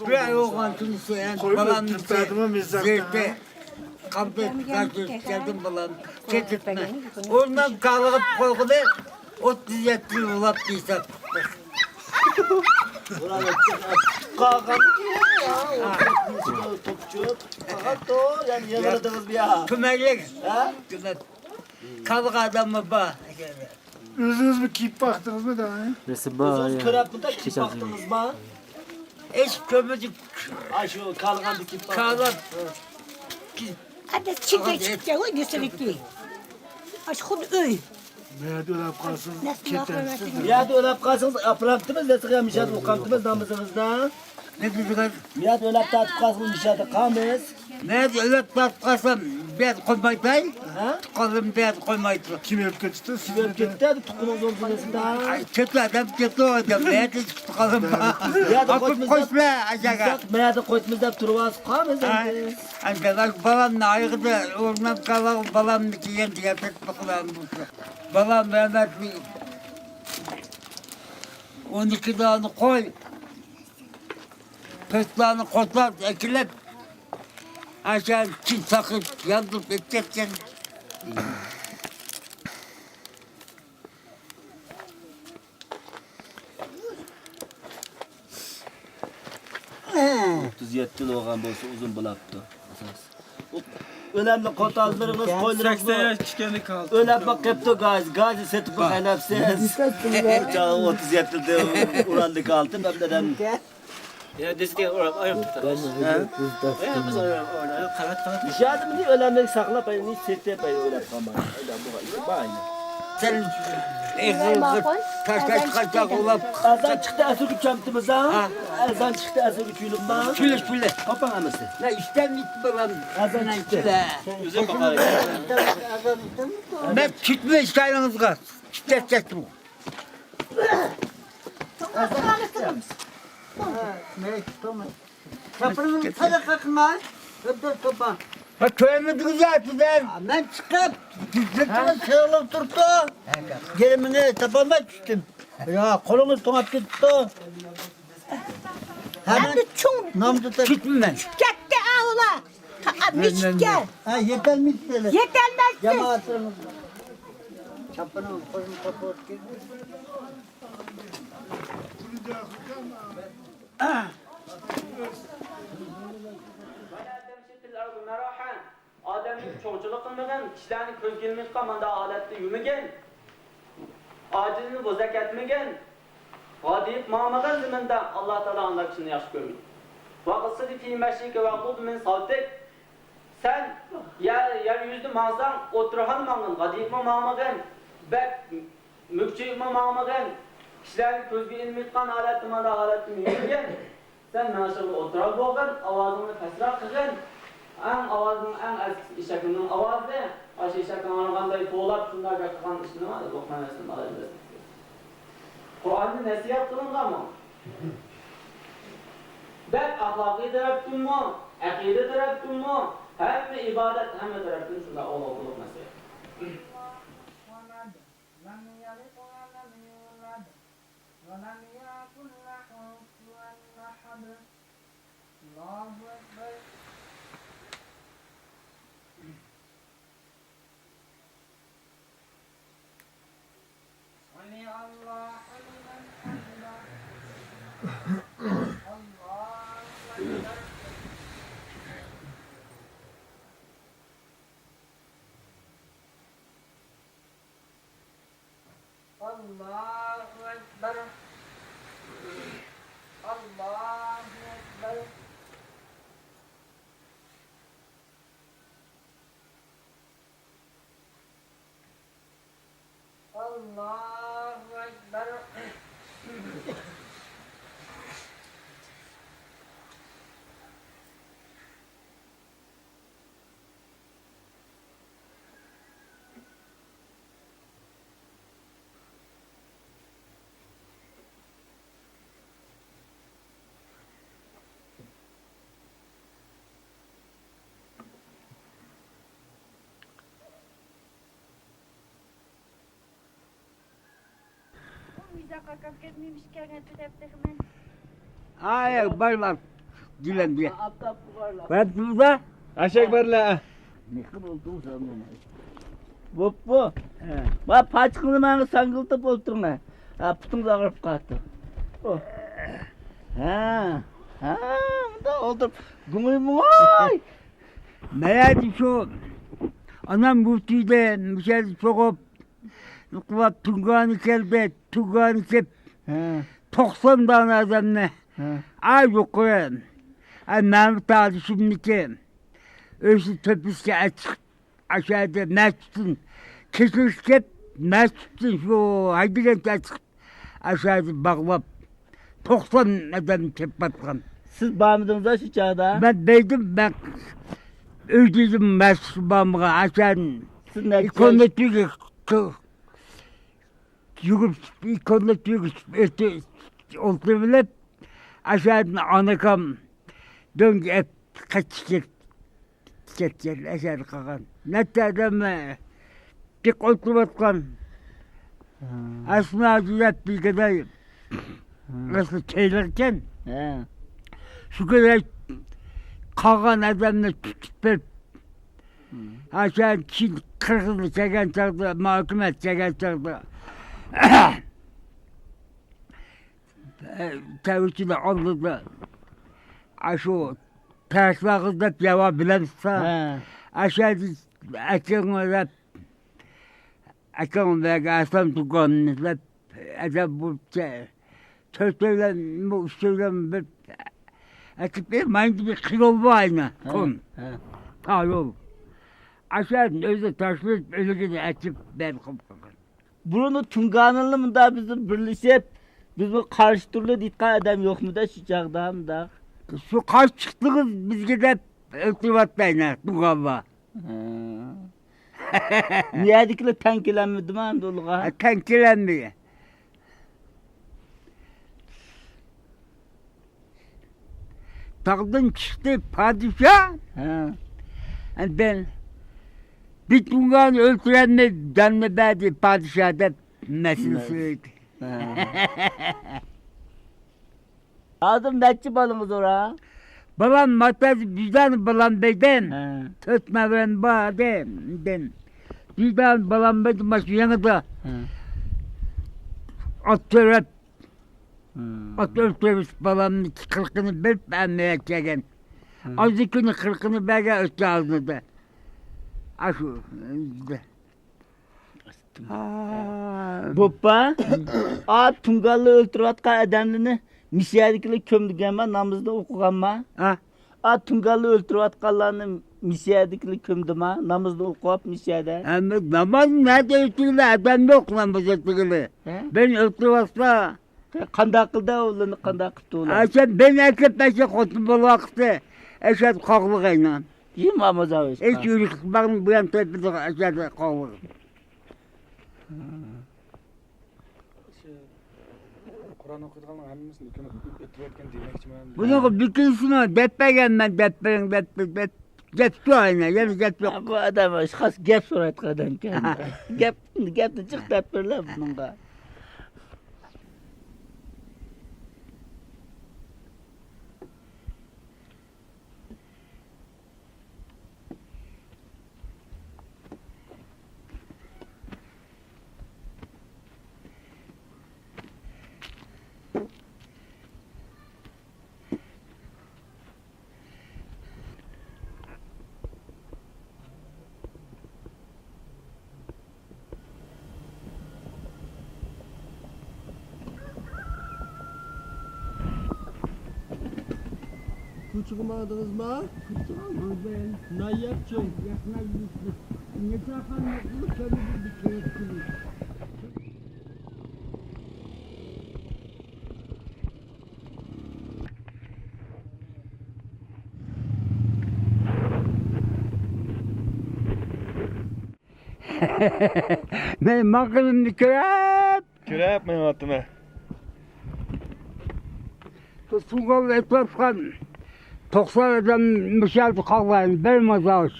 بىر ئاي بولغان كۈنى سۆيەن قويۇپ بالامنى ئۆتۈپ بەردىمۇ مىزاقنى؟ زېرىكىپ قالدى. كەلدىم بالام. كېتىپمەن. ئورنۇم كالىغىپ قويغىلى ئوتتۇز يەتتە يىل بولۇپ ھېساب. قالغان توپچۇپ قالغانتۇ، يەنە يىغلىدىڭىزمۇ يا؟ كۆمەكلىك. ھە؟ كۆمەك. كالىغان ئادەممۇ بار. ئۆزىڭىزمۇ كىيىپ باقتىڭىزمۇ دەڭ؟ نېسىپ بار. ئۆزىڭىز كۆرۈپمۇ كىيىپ باقتىڭىزمۇ؟ ھېچ كۆرمىدىم. ئاشۇ كالىغاندا كىيىپ باقتىڭىز. كالىغان. ئەدە چىقتى، چىقتى، ئوي، دېسىلىكى. ئاشۇ خۇددى ئۆي. بۇ يەردە ئۆلۈپ قالسىڭىز كېتەمسىز؟ بۇ يەردە ئۆلۈپ قالسىڭىز ئاپىرامتىمىز، نېسىگە مىشەدە ئوقامتىمىز نامىزىڭىزدا. نېمە دېدىڭىز؟ بۇ يەردە ئۆلۈپ تارتىپ قالسىڭىز مىشەدە قالمىز. مەن ئۆلۈپ تارتىپ قالسام، بۇ يەردە قويمايتاي. ھە؟ تۇغقانلىرىم بۇ يەردە قويمايتتى. كىم ئۆلۈپ كېتىپتۇ؟ سىز ئۆلۈپ كېتىپتۇ، تۇغقىنىڭىز ئولتۇرمىسىدا. ئاي، كېتىۋاتام، كېتىۋاتام. بۇ يەردە تۇغقانلىرىم بار. بۇ يەردە ئاپىرىپ قويسىلا، ئاشاغا. بۇ يەردە قويمىز دەپ تۇرۇۋالسا قالمىز ئەمدى. ئەمدى بالامنى ئايىغىدا ئورناپ قالاغۇ، بالامنى كېيىن ياتىرىپ قىلغان بولسا. بالام رەھمەتلىك ئون ئىككى دانە قوي، تۆت دانە قوتان ئەكېلىپ، ئاشۇ چىن ساقىپ ياندۇرۇپ ئېتىپ كەتكەن. ئوتتۇز يەتتە يىل بولغان بولسا ئۇزۇن بولاپتۇ. ئۆلەمنى قوتانلىرىڭىز، قويلىرىڭىزمۇ ئۆلەپ قېپتۇ، گاز، گاز سېتىپ خەيلەپسىز. ئوتتۇز يەتتە يىلدىن ئۇراندىكى ئالتۇن ئەمدى يا دېسىدە ئۇرۇپ ئايرىپ تۇرىمىز. ھە؟ يا بىز ئۇرۇپ، ئۇرۇپ، قەۋەت، قەۋەت. نىشادىمنى ئۆلەملىك ساقلاپ، ئەينى سېتىپ، ئەينى ئۆلەپ قالماي. سەن ئېغىر تاشلاش قاچاق ئۇلاپ. ئەزان چىقتى، ئەسىرگە چامتىمىز ھا؟ ھە. ئەزان چىقتى، ئەسىرگە چۈلۈم بار. چۈلە، چۈلە. قاپاڭ ھەممىسى. لا، ئىشتەن يىتتى بالام. ئەزان چىقتى. ئۆزۈم باقاي. مەن چۈتمە ئىشتايلىڭىزغا. چۈتەتكەتتىم. كاپىرنىڭ سەدىقە قىلماي. ھە، كۆرمىدىڭىز يا سىلەر؟ مەن چىقىپ، سىلەر سېغىلىپ تۇرۇپتۇ. گىرىمىنى تاپالماي چۈشتۈم. يا، قولىڭىز توڭاپ كېتىپتۇ. ھەممە چوڭ نامدا كېتىمەن. كەتتى ئاۋۇلا. مەشىتكە. ھە، يېتەلمەيتتى. يېتەلمەيتتى. جامائەتلىرىمىز. كاپىرنىڭ قولىنى تاپىۋەتكەن. ئادەمنى چوڭچىلىق قىلمىغىن، كىشىلەرنى كۆزگە ئىلمايدىغان مانداق ھالەتتە يۈرمىگىن. ئاجىزنى بوزەك ئەتمىگىن. غادىيىپ ماڭمىغىن زېمىندا، ئاللا تائالا ئانداق كىشىنى ياخشى كۆرمەيدۇ. ۋەقسىد فى مەشيك ۋەغضۇض مىن سەوتىك. سەن يەر، يەر يۈزىدە ماڭساڭ، ئوتتۇرا ھال ماڭغىن، غادىيىپمۇ ماڭمىغىن. بەك مۈكچىيىپمۇ ماڭمىغىن. كىشىلەرنى كۆزگە ئىلمايدىغان ھالەتتە، مانداق ھالەتتە يۈرمىگىن. سەن مېڭىشىڭدا ئوتتۇرا بولغىن، ئاۋازىڭنى پەسرەك قىلغىن. ئەڭ ئاۋازىڭ ئەڭ ئەسكىسى ئېشەكنىڭ ئاۋازى. ئاشۇ ئېشەكنىڭ ھارغانداي توۋلاپ شۇنداق گەپ قىلغان ئىشنى لوقمان ئەلەيھىسسالام ئالىملار. قۇرئاندا نەسىھەت قىلىنغانمۇ؟ بەك ئەخلاقىي تەرەپتىنمۇ، ئەقىدە تەرەپتىنمۇ، ھەممە ئىبادەت، ھەممە تەرەپتىن شۇنداق ئوڭۇقلۇق نەسىھەت. لم يلد ولم يولد ولم يكن له كفوا أحد. الله أكبر. سمع الله لمن حمده. الله أكبر. ئاللاھۇ ئەكبەر. ئاي، بار، بار. گۈلەم، گۈلەم. بار، بار. بار، بار. ئەشەك بارلا. بوپپۇ. ھە. ما پاچىقىنى ماڭا ساڭگىلىتىپ ئولتۇرۇڭ. ھە، پۇتۇڭ ئاغرىپ قالدى. ئو. ھە. ھە، مۇنداق ئولتۇرۇپ. گۇڭۇي مۇڭاي. مەيەدە شۇ ئانام بۇ تۈيدە مۇشەدە چوغۇپ، يوقلاپ تۇڭگانى كەلدى، تۇڭگانى كېلىپ، ھە. توقسان دانە ئادەمنى، ھە. ئا يۇقىرى، ئا مەمەت ئادىشىمنىكى ئۆزى تۆپىسىگە ئەچىقىپ، ئاشۇ يەردە مەسچىتتىن كېچىلىش كېلىپ، مەسچىتتىن شۇ ھەيدىگەنچە ئەچىقىپ، ئاشۇ يەردە باغلاپ، توقسان ئادەم كېلىپ باتقان. سىز بارمىدىڭىز شۇ چاغدا؟ مەن بەيدىم، مەن ئۆيدە ئىدىم، مەسچىتكە بارمىغان، ئاشۇ يەردىن سىز نەچچە ياش؟ ئىككى ئون مېتىرگە يۈگۈرۈپ چىقىپ، ئىككى كونۋېرت يۈگۈرۈپ چىقىپ، ئۆتۈپ، ئولتۇرۇۋېلىپ، ئاشۇ يەردىن ئانىكام دۆڭگە ئېلىپ قېچىپ كەتكەن، ئاشۇ يەردە قالغان. نەچچە ئادەم جىق ئولتۇرۇۋاتقان. ھە. ئەسنا دەپ بىر گاداي. ھە. ئەسلى تېيىلغىكەن. ھە. شۇ گاداي قالغان ئادەمنى تۇتۇپ بېرىپ، ھە. ئاشۇ كېيىن قىرغىزلار كەلگەن چاغدا، مۇھاكىمە كەلگەن چاغدا، تەۋرىتىنى ئالدىدا، ئاشۇ تاشلاغۇز دەپ ياۋا بىلەمسىز؟ ھە. ئاشۇ ئەكەڭ دەپ، ئەكەڭ بەگ ئاسان تۇغقاننى دەپ، ئەدەپ بولۇپ، تۆتەيلەنمۇ، ئۈچەيلەنمۇ بىر ئەكىپ، مانا بىر خىيول بار ئەينى، ھە، كون. ھە. تايول. ئاشۇ يەردىن ئۆزى تاشلىنىپ، ئۆلۈكىنى ئەكىپ، بەرقىپ قالغان. بۇرۇنقى تۇڭگانلىرى مۇنداق بىزنى بىرلىشىپ، بىزنى قارشى تۇرىلى دەيدىغان ئادەم يوقمىدا شۇ چاغدا مۇنداق؟ شۇ قارشى چىقتىڭىز بىزگە دەپ ئۆلتۈرۈۋەتتى ئەينى تۇڭگانلار. ھە. بۇ يەردىكىلەر تەڭ كېلەلمىدىما ئەمدى ئۇلارغا؟ ھە، تەڭ كېلەلمىدى. تاغدىن چىقتى پادىشاھ. ھە. ئەندىن بىر تۇڭگاننى ئۆلتۈرەلمەي جاننى بەردى پادىشاھ دەپ مەسىلە سۆزلىدى. ھە. ھازىر نەچچە بالىڭىز بار؟ بالام ماتاز بىر دانە بالام بەردىم. ھە. تۆت نەۋرەم بار ئىدى. بىر دانە بالام بەردىم، مانا شۇ يېڭىدا. ھە. ئات تۆرەپ، ھە. ئات ئۆلتۈرۈپ، بالامنى قىرىقىنى بېرىپ، ئەممىگە كەلگەن. ھە. ئازىكىنى قىرىقىنى بەرگەن ئۆتكەن ئالدىدا. ئاشۇ. ھا. بوپپا. ئا، تۇڭگانلار ئۆلتۈرۈۋاتقان ئادەملىرىنى مىسىيەدىكىلەر كۆمدۈرگەنما، نامىزىنى ئوقۇغانما؟ ھا. ئا، تۇڭگانلار ئۆلتۈرۈۋاتقانلارنى مىسىيەدىكىلەر كۆمدىما، نامىزىنى ئوقۇپ مىسىيەدە؟ ئەمما ناماز نەدە ئۆتىگىلى، ئادەم يوق ناماز ئۆتىگىلى. ھە؟ بىرنى ئۆلتۈرۈۋاتسا. قانداق قىلدى ئۇلارنى، قانداق قىپتۇ ئۇلار؟ ئاشۇ بىرنى ئەكەپ، ئاشۇ خوتۇن بولۇۋاتقۇسى، ئاشۇ قاغلىغاينىڭ. يېمە ئامازاۋ ئىش. ھېچ يۈرۈش باغنى بۇيان تۆپىدىغان ئاشۇ قاغلىغ. شۇ قۇرئان ئوقۇيدىغانلارنىڭ ھەممىسىنى ئۆتۈۋەتكەن دېمەكچىمەن. بۇنىڭغا بىكىنسىنى دەپ بەرگەنمەن، دەپ بېرىڭ، دەپ، دەپ، دەپتۇ ئەينى، يەنە گەپ يوق. بۇ ئادەم خاس گەپ سورايدىغان ئادەمكەن. گەپ، گەپنى جىق دەپ بېرىلە بۇنىڭغا. كوچىغا ماڭدىڭىزما؟ كوچىغا ماڭدىم. نان يەپچۇ؟ ياق، نان يېدىم. نېچە خان يوقمۇ؟ كەمدە بىر كېرەك كېلىدۇ. مەن ماڭغىنىمنى كۆرۈپ، كۆرۈپ مېڭىۋاتىمەن. شۇ سۇنغان ئېتىۋاتقان توقسان ئادەم مۇشۇ يەردە قالغان، بىر مازار.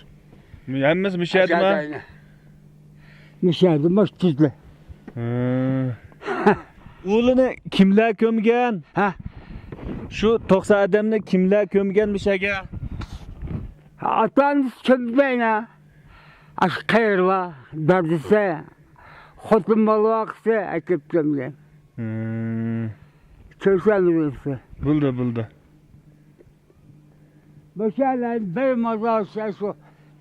ھەممىسى مۇشۇ يەردىمۇ؟ مۇشۇ يەردە، مۇشۇ تۈزدە. ئۇلىنى كىملەر كۆمگەن؟ ھە؟ شۇ توقسان ئادەمنى كىملەر كۆمگەن مۇشۇ يەرگە؟ ئاتا-ئانىسى كۆمگەن. ئاشۇ قېرىلار، دادىسى، خوتۇن بالا ۋاقىتى ئەكەپ كەلگەن. ھىم. كۆرسەم بىلىسىز. بولدى، بولدى. مۇشۇ يەردە بىر مازار شۇ، شۇ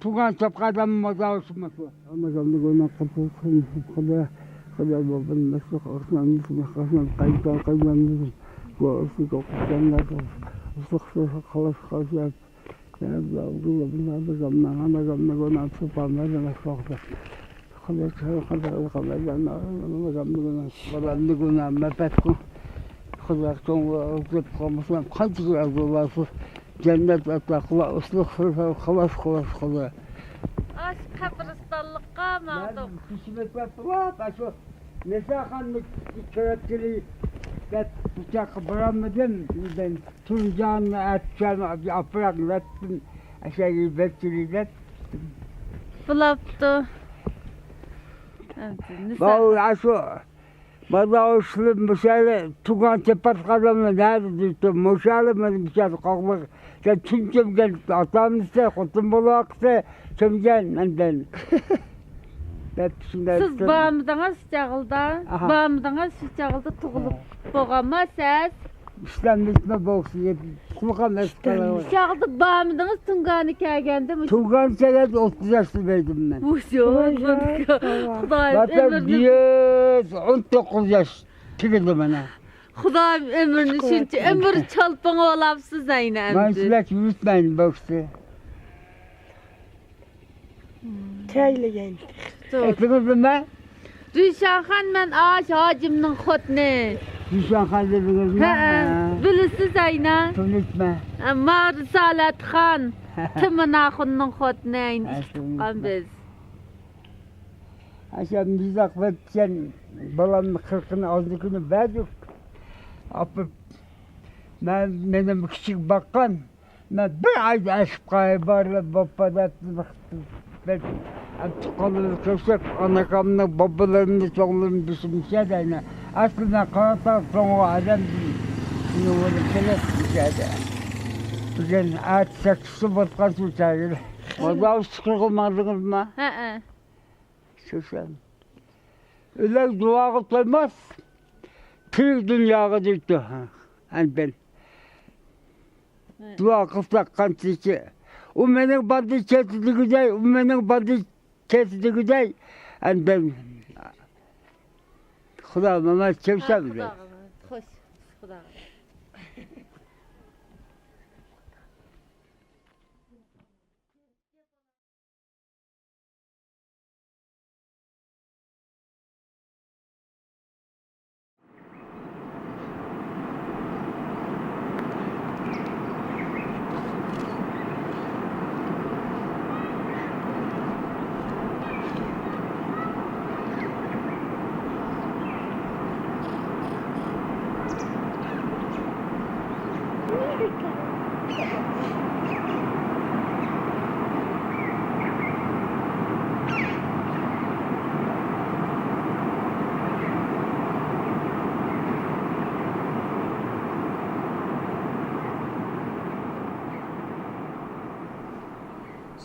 تۇغان چاپقا ئادەم مازار شۇ، مۇشۇ. رامازاندا گۇناھ قىلسۇن، خۇدا، خۇدا بولدۇم، مەسلىك ئورسان، مۇسلىم قاسم، قايتان، قايتان، بۇ ئىشنى توقۇتقانلار، خۇدا خالاس قىلسۇن. جەننەت ئەتراپىغا ئۇسلۇق خىلاس، خىلاس، خىلاس. ئاشۇ قەبرىستانلىققا ماڭدۇق. مەن كېچىمەكلەپ تۇرۇپ، ئاشۇ مەسەخاننى كۆرۈپ كېلەي دەپ، بۇ چاققا بارالمىدىم. تۇرجاننى ئەتكەن ئاپىراق دەپتىم، ئەشەگە بەتتىرى دەپ. بولاپتۇ. ئەمدى نىسا. بالىلار شۇ، بالىلار ئۇسسۇلۇم مۇشۇ يەردە تۇغان تېپىۋاتقانلىرىمنى نەدە دېيىپتۇ، مۇشۇ يەردە مانا مۇشۇ يەردە قالغان. سەن تۇنجى كۆمگەن ئاتا-ئانىسى، خوتۇن بالا ۋاقىتى كۆمگەن مەندىن. دەپ شۇنداق سىز دېسەم. بارمىدىڭىز شۇ چاغلىدا؟ ئاھا. بارمىدىڭىز شۇ چاغلىدا تۇغۇلۇپ ھە. بولغانما سىز؟ ئىسلام نېمە بولسۇن دەپ قۇلىقىم ئېسىپ قالىۋاتىدۇ. شۇ چاغدا بارمىدىڭىز تۇڭگانى كەلگەندە مۇشۇ؟ تۇڭگانى كەلگەندە ئوتتۇز ياشتا ئىدىم مەن. ۋۇشۇ، ۋاي، ۋاي. خۇدايىم ئۆمۈرنى. يۈز ئون توققۇز ياش تۈگىدى مانا. خۇدايىم ئۆمۈرنى شۇنچە ئۆمۈر چالپىڭى بولاپسىز ئەينى مەن ئەمدى. سىلەرگە يۈرۈتمەيمەن بۇ كىشى. تەيلىگەن. ئېتىڭىز نېمە؟ رۇشەنخان، مەن ئاش ھاجىمنىڭ خوتۇنى. رۇشەنخان دېدىڭىزمۇ؟ ھەئە. ھە. بىلىسىز ئەينى. تونۇشمەن. ھە، ما رىسالەتخان. تىمىن ئاخۇننىڭ خوتۇنى ئەينى. ھە، ئىككى تۇغقان بىز. ئاشۇ مىزاق بىلەن بالامنى قىرىقىنى ئالدى كۈنى بەردۇق. ئاپىرىپ، مەن، مېنىڭ كىچىك باققان. مەن بىر ئايدا ئېشىپ قالاي، بارلار بوپپا دەپ، بىر تۇغقانلىرىنى كۆرسەك، ئاناكامنى، بابىلىرىمنى، چوڭلىرىمنى بىلسىمىكەن دەيمەن. ئەسلى مەن قاراتاغ چوڭ ئادەم، شۇنىڭ بىلەن كېلىپ بىزگە. بۈگۈن ئەتە سەككىزدە بولۇپ قالسۇن چاغىدا. مازار ئۈستىگە ماڭدىڭىزمۇ؟ ھەئە. شۇ سەن. ئۆلەر دۇئاغا تويماس، تىرىك دۇنياغا دەيدۇ. ھە، ئەمدى. دۇئا قىلساق قانچىلىكى. ئۇ مېنىڭ باردى كەتتى دېگۈدەي، ئۇ مېنىڭ باردى كەتتى دېگۈدەي. ئەمدى خۇدا ماڭا چۆكسە بىلەن. خوش، خۇداغا.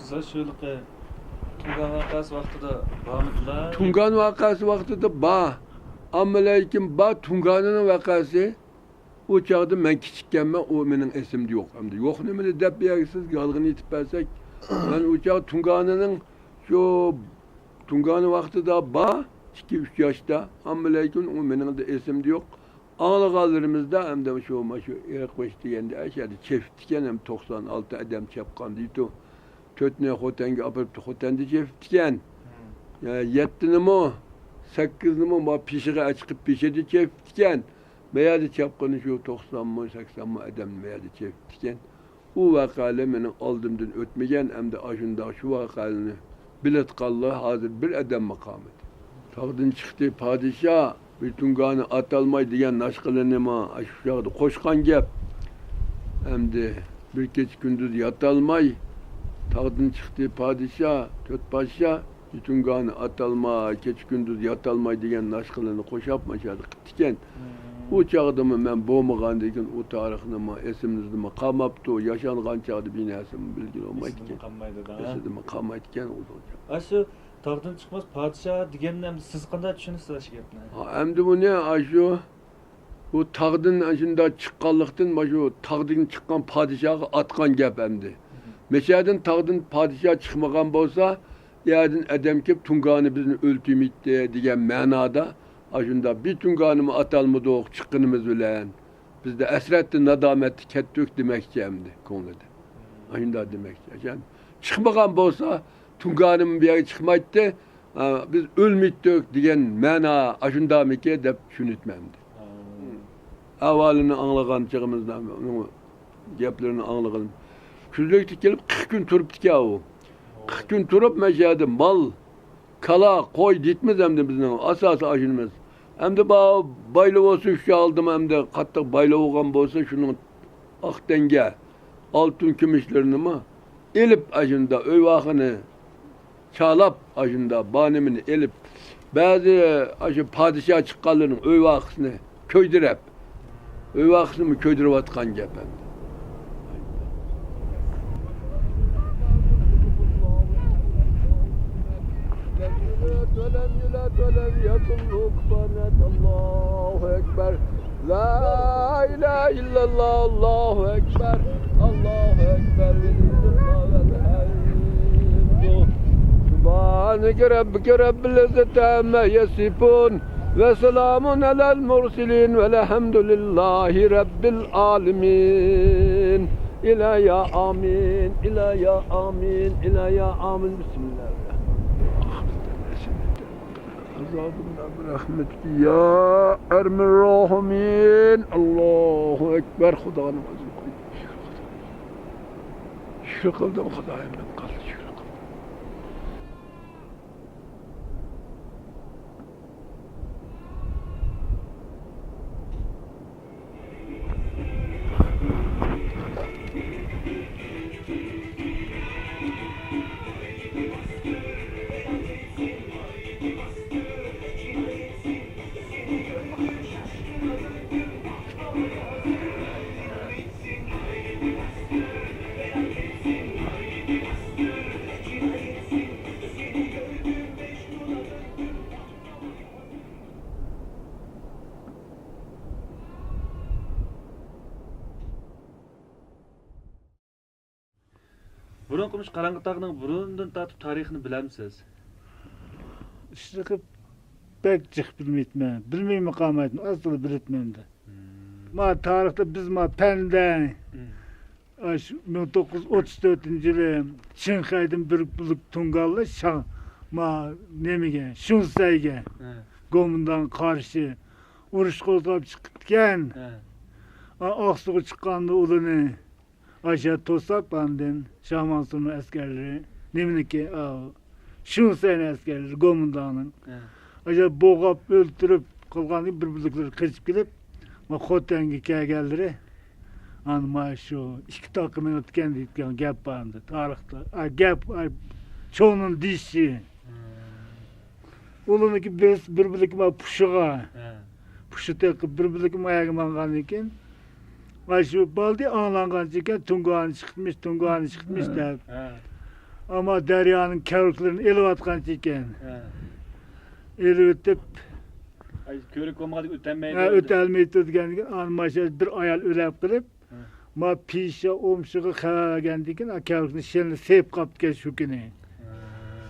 سىز شۇ ھېلىقى تۇڭگان ۋەقەسى ۋاقتىدا بارمىدىلا؟ تۇڭگان ۋەقەسى ۋاقتىدا بار. ئەمما لېكىن بار، تۇڭگانىنىڭ ۋەقەسى. ئۇ چاغدا مەن كىچىككەنمەن، ئۇ مېنىڭ ئېسىمدە يوق. ئەمدى يوق نېمىنى دەپ بېرەرسىز، يالغان ئېيتىپ بەرسەك. مەن ئۇ چاغ تۇڭگانىنىڭ شۇ، تۇڭگانى ۋاقتىدا بار، ئىككى، ئۈچ ياشتا. ئەمما لېكىن ئۇ مېنىڭ ئېسىمدە يوق. ئاڭلىغانلىرىمىزدا ئەمدى شۇ، مانا شۇ ئېرىق بېشى دېگەندە ئەشەدە چېپىپتىكەن، ھەم توقسان ئالتە ئادەم چاپقان دەيدۇ. تۆتنى خوتەنگە ئاپىرىپتۇ، خوتەندە چېپىپتىكەن. يەتتىنىمۇ، سەككىزنىمۇ ما پېشىغا ئەچىقىپ پېشىدا چېپىپتىكەن. مەيەردە چاپقىنى شۇ توقسانمۇ، سەكسەنمۇ ئادەمنى مەيەردە چېپىپتىكەن. ئۇ ۋەقەلەر مېنىڭ ئالدىمدىن ئۆتمىگەن، ئەمدى ئاشۇنداق شۇ ۋەقەلەرنى بېلەتقانلار ھازىر بىر ئادەممۇ قالمىدى. تاغدىن چىقتى پادىشاھ، بىر تۇڭگانى ئاتالماي دېگەن ناشقىلىنىمۇ ئاشۇ چاغدا قوشقان گەپ. ئەمدى بىر كېچە كۈندۈز ياتالماي، تاغدىن چىقتى پادىشاھ، تۆت پادىشاھ، بىر تۇڭگانى ئاتالماي، كېچە كۈندۈز ياتالماي دېگەن ناشقىلىنى قوشاپ ماشۇ يەردە ئىكەن. ئۇ چاغدىمۇ مەن بولمىغاندىكىن، ئۇ تارىخنىمۇ ئېسىمىزدىمۇ قالماپتۇ. ياشانغان چاغدا بىر نەرسىمۇ بىلگىلى بولمايدىكەن. ئېسىدىمۇ قالمايدىكەن. ئېسىدىمۇ قالمايدىكەن ئۇ چاغدا. ئاشۇ تاغدىن چىقماس پادىشاھ دېگەننى ئەمدى سىز قانداق چۈشىنىسىز ئاشۇ گەپنى؟ ھا، ئەمدى بۇنى ئاشۇ، بۇ تاغدىن ئاشۇنداق چىققانلىقتىن، مانا شۇ تاغدىن چىققان پادىشاھقا ئاتقان گەپ ئەمدى. مەشەدىن تاغدىن پادىشاھ چىقمىغان بولسا، ئۇ يەردىن ئادەم كېلىپ، تۇڭگانى بىزنى ئۆلتۈرمەيتتى دېگەن مەنادا، ئاشۇنداق بىر تۇڭگانىمۇ ئاتالمىدۇق چىققىنىمىز بىلەن. بىزدە ھەسرەتتە، نادامەتتە كەتتۇق دېمەكچى ئەمدى كۆڭلىدە. ئاشۇنداق دېمەكچى. ئەشەم چىقمىغان بولسا، تۇڭگانىمۇ بۇ يەرگە چىقمايتتى، ئا، بىز ئۆلمەيتتۇق دېگەن مەنا ئاشۇنداقمىكى دەپ چۈشىنىۋېتىمەن ئەمدى. ئەھۋالىنى ئاڭلىغان چېغىمىزدا، ئۇنىڭ گەپلىرىنى ئاڭلىغىنىم. كۈزلۈكتە كېلىپ قىرىق كۈن تۇرۇپتىكەن ئۇ. قىرىق كۈن تۇرۇپ، مەشەدە مال، كالا، قوي دېيىتىمىز ئەمدى بىزنىڭ ئاساسىي ئاشۇنىمىز. ئەمدى با-، بايلىۋالسا شۇ ئالدىمۇ ئەمدى قاتتىق بايلىۋالغان بولسا، شۇنىڭ ئاق تەڭگە ئالتۇن كۈمۈشلىرىنىمۇ ئېلىپ، ئاشۇنداق ئۆي ۋاقىنى چالاپ، ئاشۇنداق بار نېمىنى ئېلىپ، بەزى ئاشۇ پادىشاھ چىققانلىرىنىڭ ئۆي ۋاقىسىنى كۆيدۈرۈپ، ئۆي ۋاقىسىنىمۇ كۆيدۈرۈۋاتقان گەپ ئەمدى. لم يلد ولم يولد ولم يكن له كفوا أحد. الله أكبر. لا إله إلا الله. الله أكبر. الله أكبر. ولله الحمد. سبحان ربك رب العزة عما يصفون. وسلام على المرسلين والحمد لله رب العالمين. إلهي آمين. إلهي آمين. إلهي آمين. بسم الله الرحمن الرحيم. عذابنا برحمتك يا أرحم الراحمين. الله أكبر. خۇدانىڭ ئۆزىنى قويدۇم. شۈكرى قىلدىم خۇدايىم، مەن قىلدىم شۈكرى قىلدىم. بۇرۇنقى مۇشۇ قاراڭغۇ تاغنىڭ بۇرۇندىن تارتىپ تارىخىنى بىلەمسىز؟ ئىشلىقىپ بەك جىق بىلمەيتمەن. بىلمەيمۇ قالمايتتىم، ئاز تولا بىلىتمەن-دە. مم. ما تارىختا بىز ما پەندە، مم، ئاشۇ مىڭ توققۇز يۈز ئوتتۇز تۆتىنچى يىلى چىڭخەيدىن بىر بۆلەك تۇڭگانلار شاڭ، ما نېمىگە، شۇنسەيگە، ھە، گومىنداڭغا قارشى ئۇرۇش قوزغاپ چىقىپتىكەن. ھە. ئا-، ئاقسۇغا چىققاندا ئۇلىنى ئاشۇ توساپ، ئاندىن شامانسۇنىڭ ئەسكەرلىرى، نېمىنىڭكى، ئاۋۇ، شۇنسەينىڭ ئەسكەرلىرى، گومىنداڭنىڭ. ھە. ئاشۇ بوغاپ، ئۆلتۈرۈپ قىلغاندىن كېيىن بىر بۆلەكلىرى قېچىپ كېلىپ، ما خوتەنگە كەلگەنلىرى، ئانا ما شۇ ئىككى تاغقا مېڭىپتىكەن دەيدىغان گەپ بار ئەمدى تارىختا. ئا، گەپ، ئا، چوڭنىڭ دېيىشى. ھە. ئۇلىنىڭكى بىرسى بىر بۆلىكى ما پۇشىغا. ھە. پۇشى تېقىپ بىر بۆلىكى ماياغا ماڭغاندىن كېيىن، مانا شۇ بالدى ئاڭلانغانچىكەن، تۇڭگانى چىقىتمىش، تۇڭگانى چىقىتمىش، ھە، دەپ. ھە. ئەمما دەريانىڭ كەۋرۈكلىرىنى ئېلىۋاتقانچىكەن. ھە. ئېلىۋېتىپ، ئاي، كۆۋرۈك بولمىغاندىكىن ئۆتەلمەيدۇ. ھە، ئۆتەلمەيدۇ دېگەندىكىن، ئانا مانا شۇ بىر ئايال ئۆلەپ قېلىپ، ھە، ما پىشا ئومشىغا خەۋەر بەرگەندىكىن، ئا، كەۋرۈكنى شېلىنى سېلىپ قاپتىكەن شۇ كۈنى. ھە.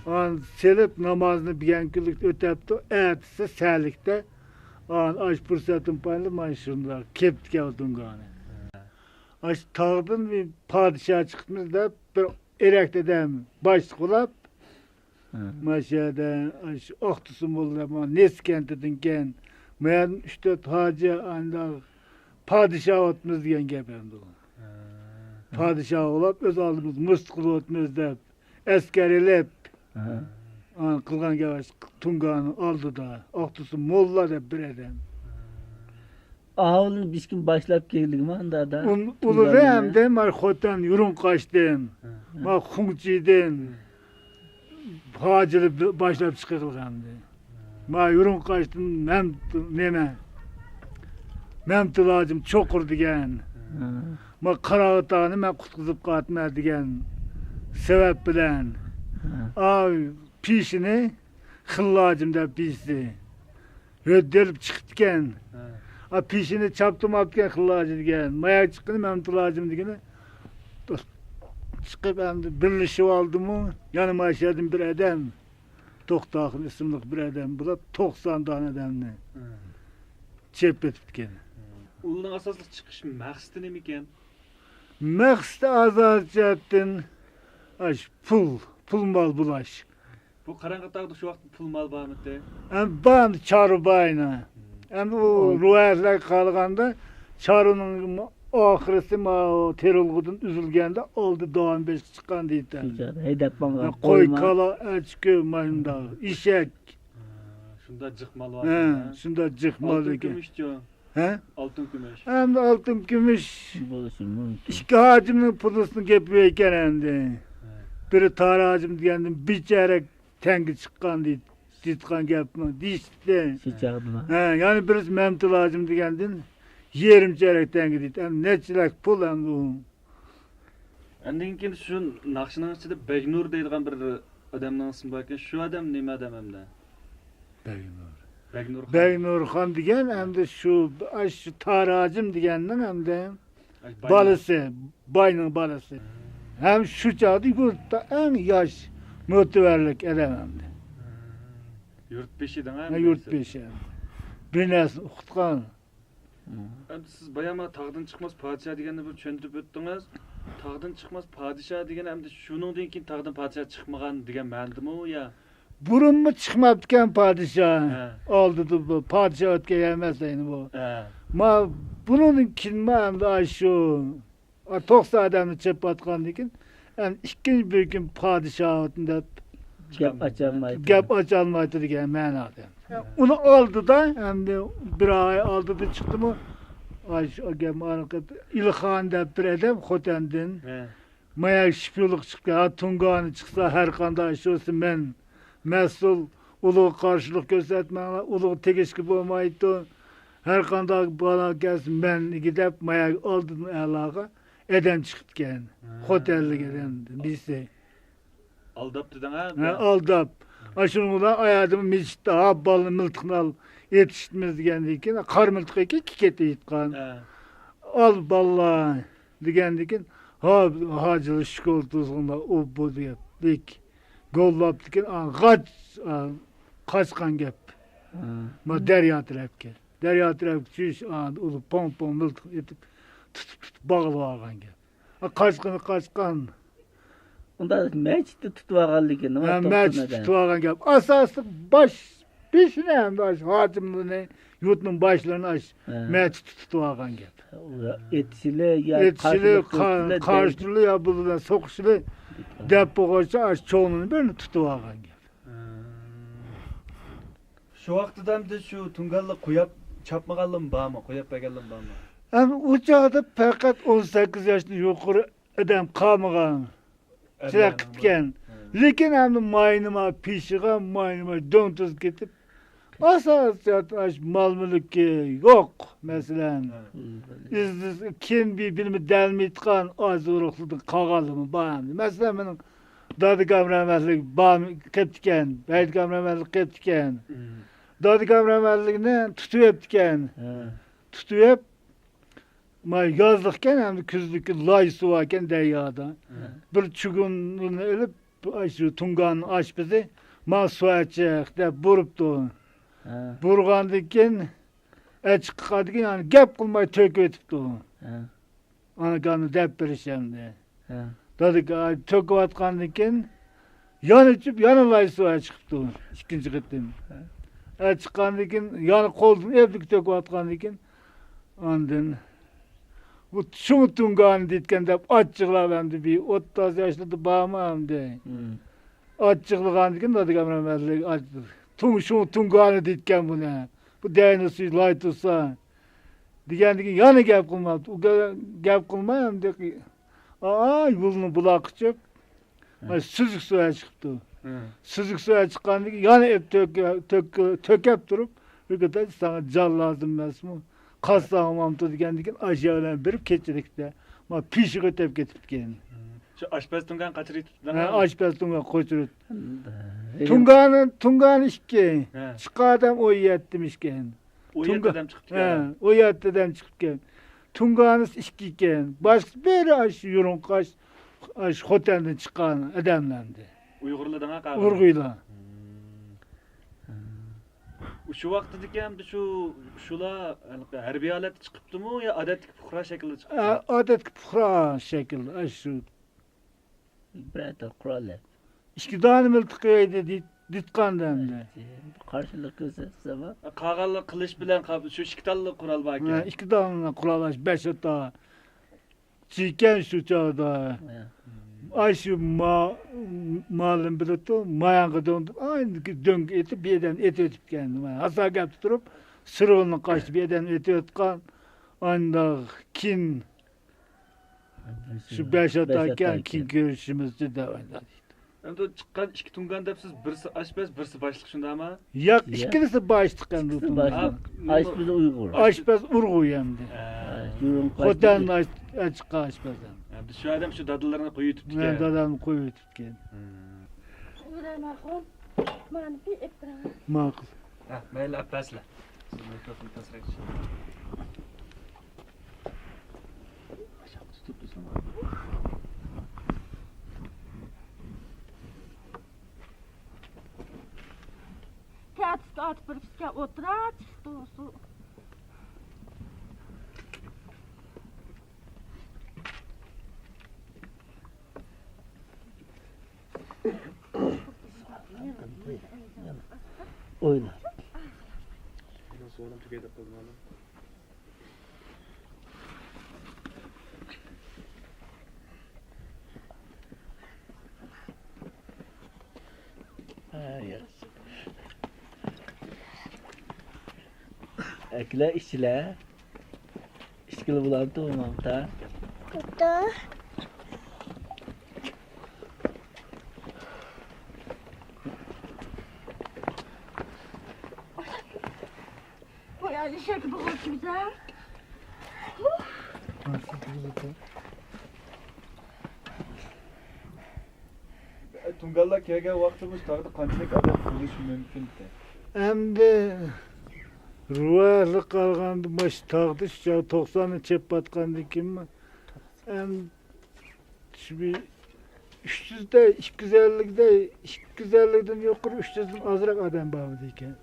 ئانا سېلىپ نامازنى بۈگۈن كۈنلۈك ئۆتەپتۇ، ئەتىسى سەھەرلىكتە ئانا ئاشۇ پۇرسەتتىن پايدىلىنىپ، مانا شۇنداق كېپتىكەن ئۇ تۇڭگانى. ھە. ئاشۇ تاغدىن بىر پادىشاھ چىقىپمىز دەپ، بىر ئېرەك دادام باشلىق بولاپ، ھە، مانا شۇ يەردە، ئاشۇ ئاقتۇسۇن بولدى دەپ، مانا نېسى كەنتىدىن كەن، ما يەردىن ئۈچ تۆت ھاجى، ئانداق پادىشاھ بوپمىز دېگەن گەپ ئەمدى ئۇ. ھە. پادىشاھ بولاپ، ئۆز ئالدىمىزغا مۇشت قىلىۋاتىمىز دەپ، ئەسكەر ئېلىپ، ھە. ئانا قىلغان گەپ تۇڭگاننىڭ ئالدىدا، ئاقتۇرسۇن موللا دەپ بىر ئادەم. ئاۋۇلنى بىشكىن باشلاپ كەلدىكما ئاندا ئادا؟ ئۇن-، ئۇلىرى ئەمدى مانا خوتەن يۇرۇڭقاشتىن، ھە. مانا خۇڭچىدىن، ھە. ھاجىلى باشلاپ چىقىقلىق ئەمدى. ھە. مانا يۇرۇڭقاشتىن مەم-، نېمە، مەمتىل ھاجىم چوقۇر دېگەن. ھە. مانا قاراغۇتاغنى مەن قۇتقۇزۇپ قالاتمەن دېگەن سەۋەب بىلەن. ھە. ئا، پېشىنى خىللاجىم دەپ بىرسى ھۆددە ئېلىپ چىقىپتىكەن. ھە. ئا، پېشىنى چاپتۇرماپتىكەن خىللاجى دېگەن. ماياك چىققىنى مەمتىل ھاجىم دېگىنى چىقىپ ئەمدى بىرلىشىۋالدىمۇ؟ يەنە مانا شۇ يەردىن بىر ئادەم، توختاخۇن ئىسىملىق بىر ئادەم بولۇپ، توقسان دانە ئادەمنى ھە. چېپىپ ئۆتۈپتىكەن. ئۇلارنىڭ ئاساسلىق چىقىش مەقسىتى نېمىكەن؟ مەقسىتى ئاساسىي جەھەتتىن ئاشۇ پۇل، پۇل مال بۇلاش. بۇ قاراڭغۇتاغدا شۇ ۋاقىت پۇل مال بارمىدى؟ ئەمدى بار، چارۋا بار ئەمدى. ئەمدى ئۇ رىۋايەتلەرگە قارىغاندا، چارۋىنىڭ ئاخىرىسى ماۋۇ تېرىلغۇدىن ئۈزۈلگەندە ئالدى داۋان بېشىغا چىققان دەيدۇ. شۇ چاغدا ھەيدەپ ماڭغان قوي، قويمۇ؟ كالا، ئەچكۆ، مانداق، ئېشەك. ھە، شۇنداق جىق مال بار ھە، ئىكەن، ھە؟ شۇنداق جىق مال ئالتۇن ئىكەن. كۈمۈشچۇ؟ ھە؟ ئالتۇن كۈمۈش. ئەمدى ئالتۇن كۈمۈش بولۇشى مۇمكىن. ئىككى ھاجىمنىڭ پۇلىسىنى گېپى ئىكەن ئەمدى. ھە. بىرى تارى ھاجىم دېگەندىن بىر چەرەك تەڭگە چىققان دېيىپ، دېيىتقان گەپمۇ دېيىشتى. شۇ چاغدىمۇ؟ ھە، يەنە بىرسى مەمتىل ھاجىم دېگەندىن يېرىم چەرەك تەڭگە دېيىپ، ئەمدى نەچچە لەك پۇل ئەمدى ئۇ. ئاندىن كېيىن شۇ ناخشىنىڭ ئىچىدە بەگنۇر دەيدىغان بىر ئادەمنىڭ ئىسمى باركەن. شۇ ئادەم نېمە ئادەم ئەمدى؟ بەگنۇر. بەگنۇرخان. بەگنۇرخان دېگەن ئەمدى شۇ، ئاشۇ تارى ھاجىم دېگەننىڭ ئەمدى ئاش باينىڭ. بالىسى، باينىڭ بالىسى. ھەم شۇ چاغدا يۇرتتا ئەڭ ياش مۆتىۋەرلىك ئادەم ئەمدى. يۇرت بېشى دەڭ ھە، ھە، يۇرت بېشى. بىر نەرسىنى ئۇقۇتقان. ئەمدى سىز بايا مانا تاغدىن چىقماس پادىشاھ دېگەننى بىر چۈشەندۈرۈپ ئۆتتىڭىز. تاغدىن چىقماس پادىشاھ دېگەن ئەمدى شۇنىڭدىن كېيىن تاغدىن پادىشاھ چىقمىغان دېگەن مەنىدىمۇ يا؟ بۇرۇنمۇ چىقماپتىكەن پادىشاھ. ھە. ئالدىدا بۇ پادىشاھ ئۆتكەن ئەمەس ئەينى بۇ. ھە. ما بۇنىڭدىن كېيىنمۇ ئەمدى ئاشۇ توقسان ئادەمنى چېپىۋاتقاندىن كېيىن، ئەمدى ئىككىنچى بىر كۈن پادىشاھ ئۆتتى دەپ گەپ ئاچالمايتتى. گەپ ئاچالمايتتى دېگەن مەنادا. ئۇنىڭ ئالدىدا، ئەمدى بىر ئاي ئالدىدا چىقتىمۇ، ئاشۇ گەپ ئىلخان دەپ بىر ئادەم خوتەندىن. ھە. مايا شپىيونلۇق چىقتى. ھا، تۇڭگانى چىقسا، ھەر قانداق ئىش بولسا مەن مەسئۇل. ئۇلارغا قارشىلىق كۆرسەتمەڭلار، ئۇلارغا تېگىشكە بولمايدۇ. ھەر قانداق بالا كەلسە مەن ئىگە دەپ، مايا ئالدىدىن ئەلاغا ئادەم چىقىپتىكەن. ھە. خوتەنلىك ئادەم بىرسى. ئالداپتۇ دەڭ ھە، ھە، ئالداپ. ئاشۇنىڭ بىلەن ئايادىمۇ مىجىتتا، ھا، بالىنى مىلتىقنى ئال، ئېتىشتىمىز دېگەندىن كېيىن، قارا مىلتىق ئىكەن، كېتىۋېتىققان. ھە. ئال بالىلار دېگەندىن كېيىن، ھا، ھاجىلار شكول تۇزغۇندا ئۇ بۇ دېگەن بىك گوللاپتىكىن، غاچ، قاچقان گەپ. ھە. ما دەريا تەرەپكە. دەريا تەرەپكە چۈش، ئۇلار پوڭ-پوڭ مىلتىق ئېتىپ، تۇتۇپ-تۇتۇپ باغلىۋالغان گەپ. قاچقىنى قاچقان. ئۇندا مەچىتتە تۇتۇۋالغانلىكىن، ھە، مەچىتتە تۇتۇۋالغان گەپ. ئاساسلىق باش، بېشىنى ھەم ئاشۇ ھاكىملىرىنى، يۇرتنىڭ باشلىرىنى ئاشۇ ھە. مەچىتتە تۇتۇۋالغان گەپ. ئېتىشلىك يا ئېتىشلىك، قارشىلىق قا-، كۆرسىلە، قارشىلىق يا بۇلار سوقۇشلۇق دەپ بولغۇچە ئاشۇ چوڭلىرىنى بىرنى تۇتۇۋالغان گەپ. شۇ ۋاقتىدا ئەمدى شۇ تۇڭگانلار قوياپ چاپمىغانلىرىمۇ بارمۇ؟ قوياپ بەرگەنلىرىمۇ بارمۇ؟ ئەمدى ئۇ چاغدا پەقەت ئون سەككىز ياشتىن يۇقىرى ئادەم قالمىغان. چىراغ قىپتىكەن. ھە. لېكىن ئەمدى ماينىما پېشىغا، ماينىما دۆڭ تۇز كېتىپ، ئاساسىي ئاشۇ مال مۈلكى يوق، مەسىلەن. ھە. ئىز-، كىم بىر بىلمە دەلمەيتقان ئاز ئۇرۇقلىدىن قالغانلىرىمۇ بار ئەمدى. مەسىلەن، مېنىڭ دادىكام رەھمەتلىك بار قېپتىكەن، ھەيدىكام رەھمەتلىك قېپتىكەن. ھە. دادىكام رەھمەتلىكنى تۇتۇۋېپتىكەن. ھە. تۇتۇۋېپ، ما يازلىقكەن، ئەمدى كۈزلۈككە لاي سۇ باركەن دەريادا. ھە. بىر چۈگۈننى ئېلىپ، شۇ تۇڭگان ئاشپىزى، ما سۇ ئەچىق دەپ بۇرۇپتۇ. ھە. بۇرغاندىن كېيىن، ئەچىققاندىن كېيىن، يەنى گەپ قىلماي تۆكۈۋېتىپتۇ. ھە. ئانا گاننى دەپ بېرىش ئەمدى. ھە. دادىكى تۆكۈۋاتقاندىن كېيىن، يەنە ئىچىپ، يەنە لاي سۇ ئەچىقىپتۇ. ئىككىنچى قېتىم. ھە. ئەچىققاندىن كېيىن، يەنە قولدىن ئېلىپ تۆكۈۋاتقاندىن كېيىن، ئاندىن بۇ چوڭ تۇڭگانى دېيىتكەن دەپ ئاچچىقلاپ ئەمدى بىر ئوتتۇز ياشلىرىدا بارمۇ ئەمدى؟ ھىم. ئاچچىقلىغاندىكىن دادىكەم رەھمەتلىك، ئاچ-، تۇڭ-، شۇڭ تۇڭگانى دېيىتكەن بۇنى. بۇ دەينى سۈيى لاي تۇرسا دېگەندىكىن يەنە گەپ قىلماپتۇ. ئۇ گە-، گەپ قىلماي ئەمدى، ئا، يولنى بۇلاققا چىقىپ، ھە. سۈزۈك سۇغا چىقىپتۇ. ھە. سۈزۈك سۇغا چىققاندىكىن يەنە ئېپ تۆك-، تۆك-، تۆكەپ تۇرۇپ، بىر كېتەي ساڭا جان لازىم ئەمەسمۇ؟ قاز ساغمامتۇ دېگەندىكىن ئاشۇ بىلەن بېرىپ كېچىلىكتە ما پېشىغا ئۆتۈپ كېتىپتىكەن. شۇ ئاشپەز تۇڭگان قاچىلىپ، ھە، ئاشپەز تۇڭگان قوچۇرۇپ. ھە. تۇڭگانى، تۇڭگانى ئىككى. ھە. چىققان ئادەم ئون يەتتىمىشكەن. ئون يەتتە تۇڭگا-، ئادەم چىقىپتىكەن. ھە، ئون يەتتە ئادەم چىقىپكەن. تۇڭگانىسى ئىككى ئىكەن. باشقىسى بىرى ئاشۇ يۇرۇنقاش، ئاشۇ خوتەندىن چىققان ئادەملەردى. ئۇيغۇرلار دەڭە قالغان. ئۇيغۇرلار. ھىم. شۇ ۋاقتىدىكى ئەمدى شۇ، شۇلار ھەربىي ھالەتتە چىقىپتىمۇ يا ئادەتتىكى پۇقرا شەكىلدە چىقىپتۇ؟ ئە، ئادەتتىكى پۇقرا شەكىل، ئاشۇ. بىرەر تال قورال ئەپ. ئىككى دانە مىلتىقى ئىدى دېيىتقاندا ئەمدى. قارشىلىق كۆرسەتسە بار. قالغانلار قىلىچ بىلەن قاپ-، شۇ ئىككى تاللا قورال باركەن. ھە، ئىككى دانە قورال، ئاشۇ بەش ئاتا. چىكەن شۇ چاغدا. ھە. ئاشۇ ما-، مالىم بىلىپتۇ، مايانغا دۆڭدۈپ، ئاندىكى دۆڭگە ئېتىپ، بۇ يەردىن ئېتىۋېتىپكەن. ھاسا گەپتە تۇرۇپ، سىرغىننى قاچتى، بۇ يەردىن ئېتىۋەتقان. ئانداق كېيىن شۇ بەش ئاتا ئىكەن، كېيىن كۆرۈشىمىز دەپ ئايلاندى. ئەمدى چىققان ئىككى تۇڭگان دەپ سىز، بىرسى ئاشپەز، بىرسى باشلىق، شۇنداقمۇ؟ ياق، ياق. ئىككىلىسى باشلىق ئەمدى ئىككىسى تۇڭگان. باشلىق. ھا، ئاشپەز ئۇيغۇر. ئاشپەز ئۇيغۇر ئەمدى. ھە. يۇرۇن خوتەن قايتىپ ئاش-، ئاچىققا ئاشپەز ئەمدى. ئەمدى شۇ ئادەم شۇ دادىلىرىنى قويۇۋېتىپتىكەن. ھە، دادامنى قويۇۋېتىپتىكەن. ھە. ماقۇل. ماقۇل. ھە، مەيلى، ئەپ بەرسىلە. سىز مىكروفون پەسرەك چىقىڭ. ئاشاققا تۇتۇپ تۇرساڭ. تەتۈسكە ئاتىپ بىر كىشىگە ئولتۇرا چىقتى سۇ. ئوينا. ئەكلە ئىچىلە. ئىچكىلى بولامتۇ ماڭتا؟ قوي، ئەشەك بوغۇز گۈزەل. تۇڭگانلار كەلگەن ۋاقىتتا مۇشۇ تاغدا قانچىلىك ئادەم بولۇشى مۇمكىنكەن؟ ئەمدى رىۋايەتلىك قارىغاندا، مۇشۇ تاغدا شۇ چاغ توقساننى چېپىپ ئاتقاندىن كېيىنمۇ، ئەمدى شۇ بىر ئۈچ يۈزدە، ئىككى يۈز ئەللىكتە، ئىككى يۈز ئەللىكتىن يۇقىرى، ئۈچ يۈزدىن ئازراق ئادەم بارمىدىكەن.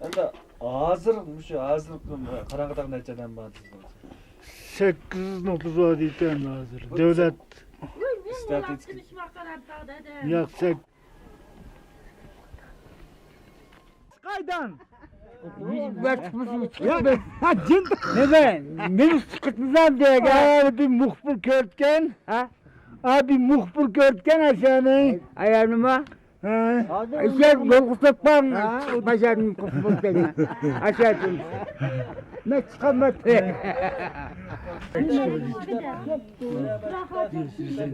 ئەمدى ھازىر، مۇشۇ ھازىرقى قاراڭغۇ تاغدا نەچچە ئادەم بار دېسىڭىز؟ سەككىز يۈز نوپۇس بار دەيدىكەن ھازىر. دۆلەت. ياق، سەك-، قايدان؟ ۋە چىقمىسۇن، يا، چىقمىسۇن. ھە، جىن. نېمە؟ مېنى چىقىرتمىسام دېگەن. ھە، بىر مۇخبىر كۆرۈپكەن. ھە؟ ھە، بىر مۇخبىر كۆرۈپكەن ئاشۇنى. ئايالىمۇ؟ ھە. ئىشەك يولغا سوققان. ھە. باشارنى قوپۇپ بولساڭ. ئاشۇ. مەن چىقالمايتتىم.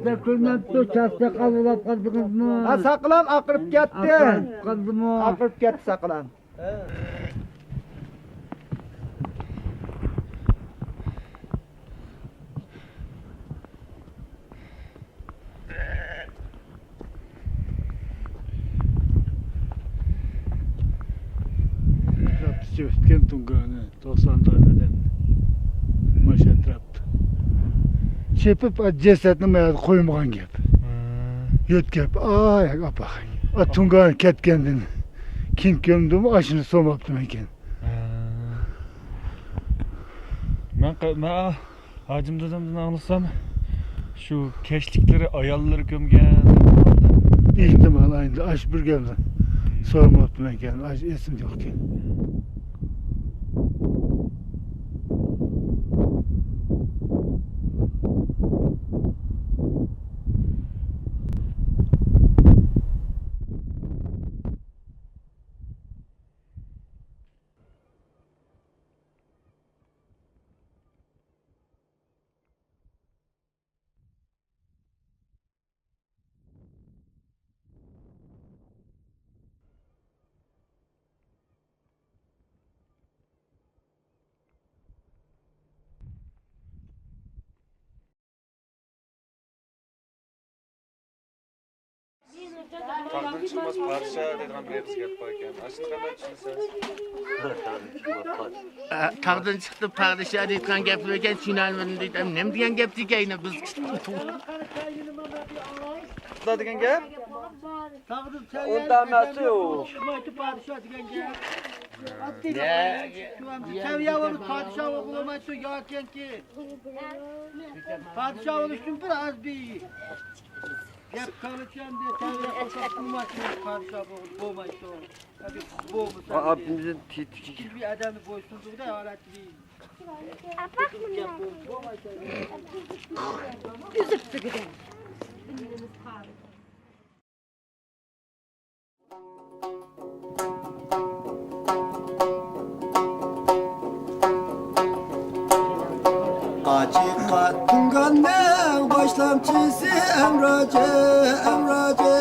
بىر كۈنلەپتۇ، چاچ ساقال بولاپ قالدىڭىزمۇ؟ ھە، ساقىلام ئاقىرىپ كەتتى. ئاقىرىپ قالدىمۇ؟ ئاقىرىپ كەتتى ساقىلام. چېپىپتىكەن تۇڭگانى، توقسان دانە ئادەمنى. مانا شۇ ئەتراپتا. چېپىپ، جەسەتنى ما يەردە قويمىغان گەپ. ھە. يۆتكەپ، ئاي، ئاپا. ئا، تۇڭگانى كەتكەندىن كېيىن كۆمدىمۇ، ئاشۇنى سورىماپتىمەنكەن. ھە. مەن قا-، مەن ھاجىم دادامدىن ئاڭلىسام، شۇ كەچلىكلىرى ئاياللىرى كۆمگەن. ئېھتىمال، ئاينى ئاشۇ بىر گەپنى سورىماپتىمەنكەن، ئاشۇ ئېسىمدە يوقكەن. تاغدىن چىقماس پادىشاھ دەيدىغان بىر ئېغىز گەپ بار ئىكەن. ئاشۇنى قانداق چۈشىنىسىز؟ ئە، تاغدىن چىقتى پادىشاھ دەيدىغان گەپلەر ئىكەن، چۈشىنەلمىدىم دەيدۇ. ئەمدى نېمە دېگەن گەپ دېگەينى بىز؟ خۇدا دېگەن گەپ؟ تاغدىن ئۇنداق ئەمەس ئۇ. چىقمايتتى پادىشاھ دېگەن گەپ. ئاددىي گەپ. شۇ ئەمدى سەۋىيە بولۇپ پادىشاھ بولالمايتتى ياكى. پادىشاھ بولۇشتىن بىر ئاز بىر گەپ قالىدىكەن دە، تەۋرە قىلساق بولمايدۇ، پادىشاھ بولمايدۇ. تەبىئىي بولمىسا ئا-، ئاپىمىزدىن تېتىشكى. بىر ئادەمنى بويسۇندۇرىدۇ، ھالەتلىرى. ئۈزۈپ تۈگىدى. قاچىققا تۇڭگاننىڭ باشلامچىسى ئەمراجى، ئەمراجى.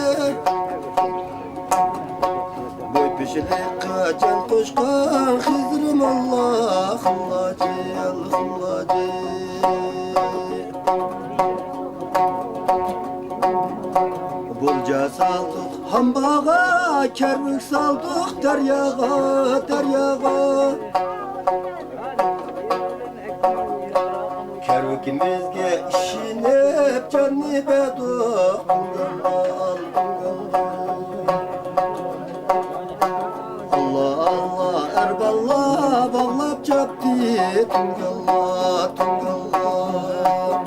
بوي پېشىلىققا جان قوشقان خىزىر موللا خىللاجى، خىللاجى. بولجا سالدۇق ھامباغا، كەرۋۈك سالدۇق دەرياغا، دەرياغا. كەرۋىكىمىزگە ئىشىنىپ، جاننى بەردۇق تۇڭگانلار، تۇڭگانلار. ئاللا، ئاللا، ئەر باللا باغلاپ چاپتى تۇڭگانلار، تۇڭگانلار.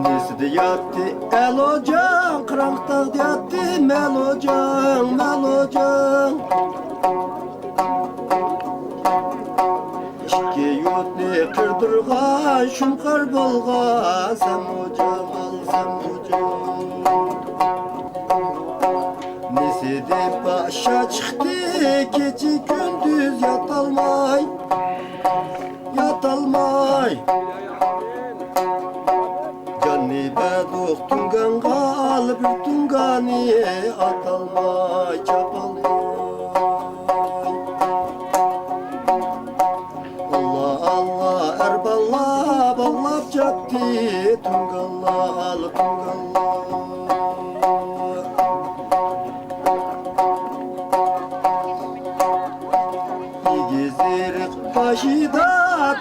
نېسىدە ياتتى ئەلوجاڭ، قاراڭغۇ تاغدا ياتتى مەلوجاڭ، مەلوجاڭ. ئىككى يۇرتنى قىردۇرغان، شۇڭقار بولغان سەموجاڭ، سەموجاڭ. نېسىدە پاشا چىقتى، كېچە كۈندۈز ياتالماي، ياتالماي. جاننى بەردۇق تۇڭگانغا، بىر تۇڭگاننى ئاتالماي، چاپالماي. ئاللا، ئاللا، ئەر باللا باغلاپ چاپتى تۇڭگانلار، تۇڭگانلار. ئېگىز ئېرىق باشىدا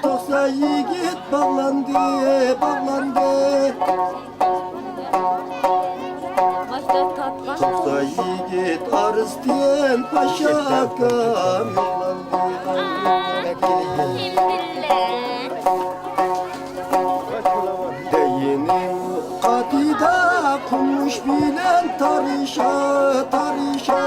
توقسان يىگىت باغلاندى، باغلاندى. توقسان يىگىت ئارىسىدىن پاشا ئاكام يوقلاندى. دەينى قاتىدا قومۇش بىلەن تارىشا، تارىشا.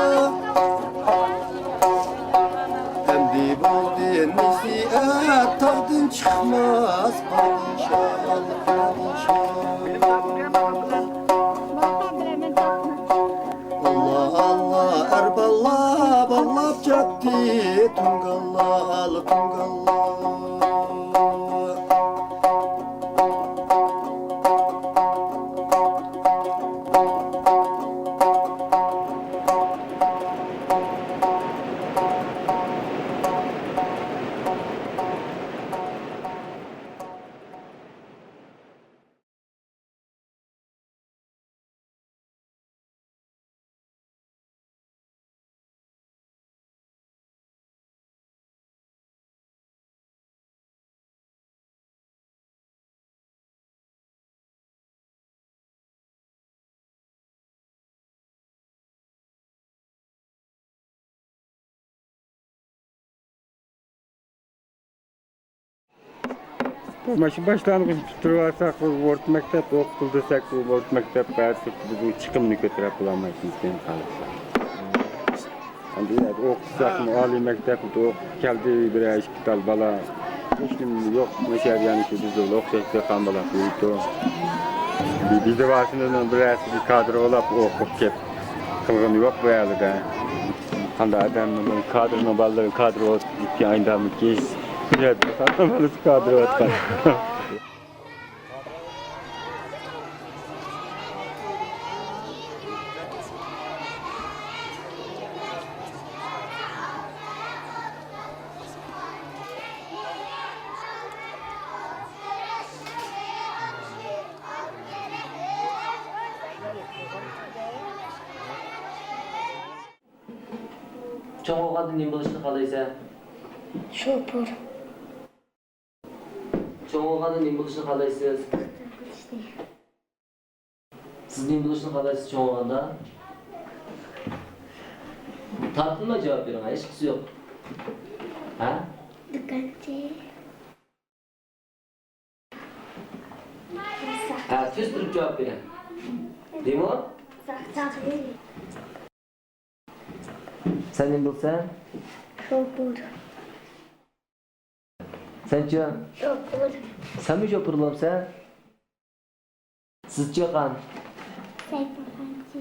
ئەمدى بولدى نېسىئەت، تاغدىن چىقماس پادىشاھ، پادىشاھ. ئاللا، ئاللا، ئەر باللا باغلاپ چاپتى تۇڭگانلار، تۇڭگانلار. مانا شۇ باشلانغۇچنى پۈتتۈرۈۋالساق، بۇ ئورتا مەكتەپ ئوقۇتۇلدى دېسەك، بۇ ئورتا مەكتەپ ھازىر بىزنىڭ چىقىمىنى كۆتۈرۈپ بولالمايتتىمىز كېيىن قالسا. ئەمدى ئوقۇتساقمۇ، ئالىي مەكتەپتە ئوقۇپ كەلدى، بىرەر ئىككى تال بالا ھېچنېمە يوق، مۇشۇ يەردە يەنە شۇ بىزگە ئوخشاش دېھقان بالا بويىتۇ. بىر بىزدە بارسىنىڭ بىرەرسى بىر كادىر بولاپ ئوقۇپ كەپ قىلغىنى يوق بۇ يەردە. قانداق ئادەمنىڭ، كادىرنىڭ بالىلىرى كادىر بولۇپ كېتكەن ئايدامكى، بۇ يەردە قانداق بالىسى كادىر بولۇپ قالدى. چوڭ بولغاندا نېمە بولۇشنى خالايسەن؟ شوپۇر. چوڭ بولغاندا نېمە بولۇشنى خالايسىز؟ سىز نېمە بولۇشنى خالايسىز چوڭ بولغاندا؟ تارتىنماي جاۋاب بېرىڭ، ھېچقىسى يوق. ھە؟ دۇكانچى. ھە، تېز تۇرۇپ جاۋاب بېرىڭ. دېمۇ؟ سەن نېمە بولىسەن؟ شوپۇر. سەنچۇ؟ شوپۇر. سەنمۇ شوپۇر بولامسەن؟ سىزچۇ قان؟ سەيپۇلخانچى.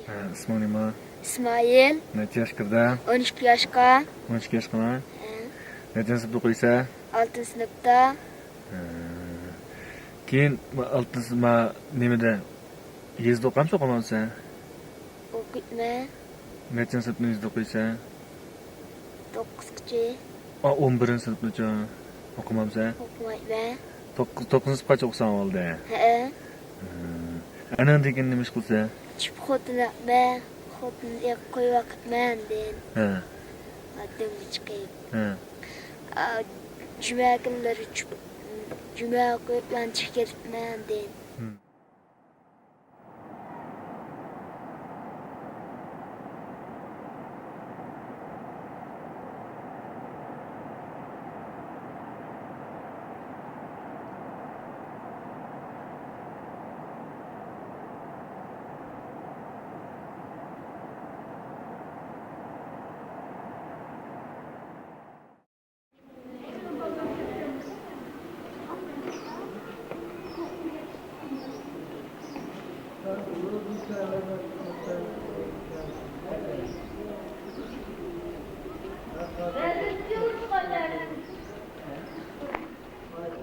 ھە، ئىسمىڭ نېمە؟ ئىسمائىل. نەچچە ياشقا كىردىڭ؟ ئون ئىككى ياشقا. ئون ئىككى ياشقىمۇ؟ ھە. نەچچىنچى سىنىپتا ئوقۇيسەن؟ ئالتىنچى سىنىپتا. ھە. كېيىن ما ئالتىنچى، ما نېمىدە، يېزىدا ئوقۇمسەن، ئوقۇمامسەن؟ ئوقۇيمەن. نەچچىنچى سىنىپنى يېزىدا ئوقۇيسەن؟ توققۇزغىچە. ئا، ئون بىرىنچى سىنىپنىچۇ؟ ئوقۇمامسەن؟ ئوقۇمايمەن. توققۇز، توققۇزىنچى سىنىپقىچە ئوقۇساڭ بولدى. ھەئە. ھە. ئانىڭدىن كېيىن نېمە ئىش قىلىسەن؟ چۈشۈپ خوتۇن باقىمەن، خوتۇن ئېقىپ قويۇپ باقىمەن ئاندىن. ھە. ئادەمگە چىقىپ. ھە. ئا، جۈمە كۈنلىرى چۈشۈپ، جۈمە ئوقۇپ يانچۇققا كېلىپمەن ئاندىن. ھە.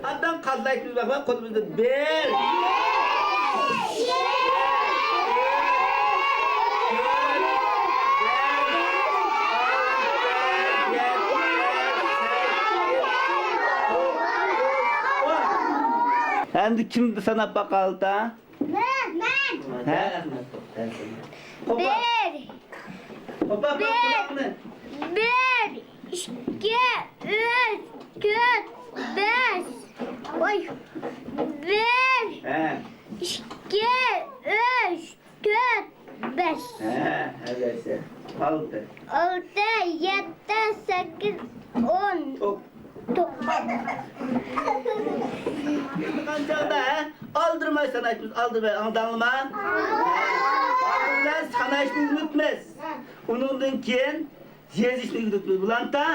ئادەم قازلايتىمىز، باقما، قولىمىزدا بىر. ئەمدى كىم ساناپ باقالتا؟ مەن. مەن. ھە؟ قوپا. بىر. قوپا، بىر. قۇلاقنى. بىر، ئىككى، ئۈچ، تۆت، بەش. ۋاي. بىر. ھە. ئىككى، ئۈچ، تۆت، بەش. ھە، ھەدەسە. ئالتە. ئالتە، يەتتە، سەككىز، ئون. توق. توق. قانچاقدا، ھە؟ ئالدىرىماي سانايمىز، ئالدىرىماي، ئاڭداڭلىما؟ ئالدىرىماي ساناشنى ئۇنتۇمايمىز. ئۇنىڭدىن كېيىن يېزىشنى ئۆگىتىمىز. بولامتا؟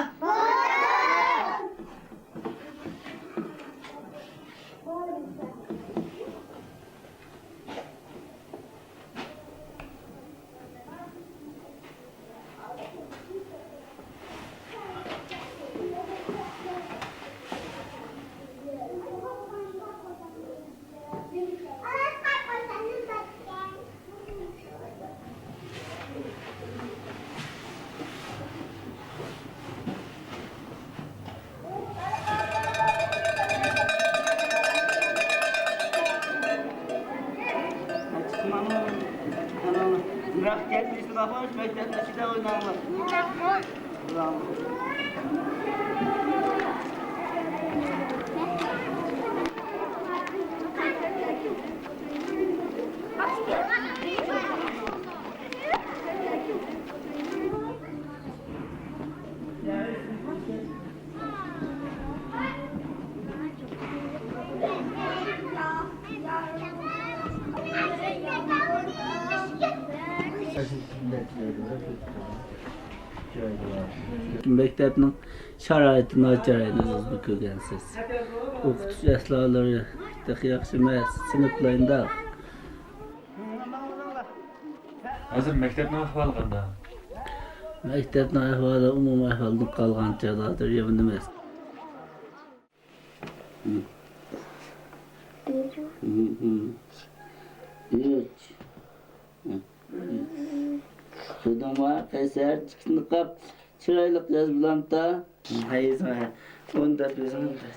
مەكتەپنىڭ شارائىتى ناچار ئىدى، سىزمۇ كۆرگەنسىز. ئوقۇتۇش ئەسلىھالىرى تېخى ياخشى ئەمەس، سىنىپلار ئۇنداق. ھازىر مەكتەپنىڭ ئەھۋالى قانداق؟ مەكتەپنىڭ ئەھۋالى ئومۇمىي ئەھۋالدىن قالغانچە ھازىر يامان ئەمەس. بىر، ئۈچ. كۆردۈڭمۇ، قەيسەر، چىقىشنى قاپ، چىرايلىق ياز بولامتا؟ ھە، يېزىڭ، ھە. ئون دەپ يېزىڭ، ئون دەپ.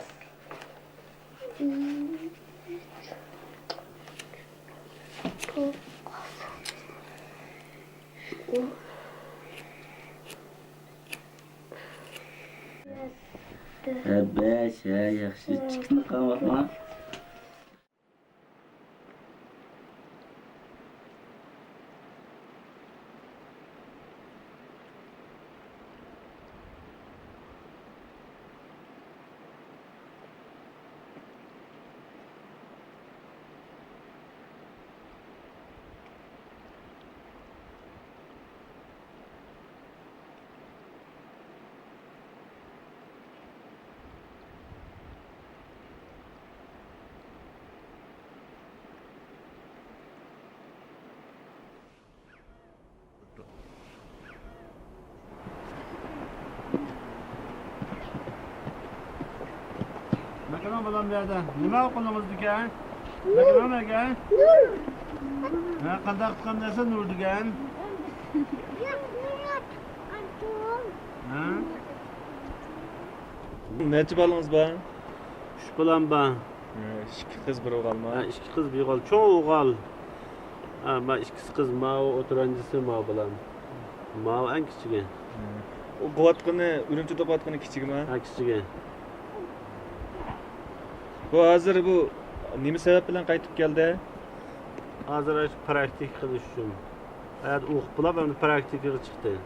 ھە، بەش، ھە، ياخشى، چىقىپ قالماقما؟ مەكرۇم بالام بۇ يەردە. نېمە ئوقۇلىڭىزدىكەن؟ مەكرۇم ئەكەن؟ ھە، قانداق تۇغقان دېسە نۇر دېگەن. ھە؟ نەچچە بالىڭىز بار؟ ئۈچ بالام بار. ھە، ئىككى قىز، بىر ئوغۇلما؟ ھە، ئىككى قىز، بىر ئوغۇل. چوڭ ئوغۇل. ھە، ما ئىككىسى قىز، ماۋۇ ئوتتۇرانچىسى ماۋۇ بالام. ماۋۇ ئەڭ كىچىكى. ھە. ئوقۇۋاتقىنى، ئۈرۈمچىدە ئوقۇۋاتقىنى كىچىكىما؟ ھە، كىچىكى. بۇ ھازىر بۇ نېمە سەۋەب بىلەن قايتىپ كەلدى؟ ھازىر ئاشۇ پراكتىكا قىلىش ئۈچۈن. ھايات ئوقۇپ بولاپ، ئەمدى پراكتىكىغا چىقتى.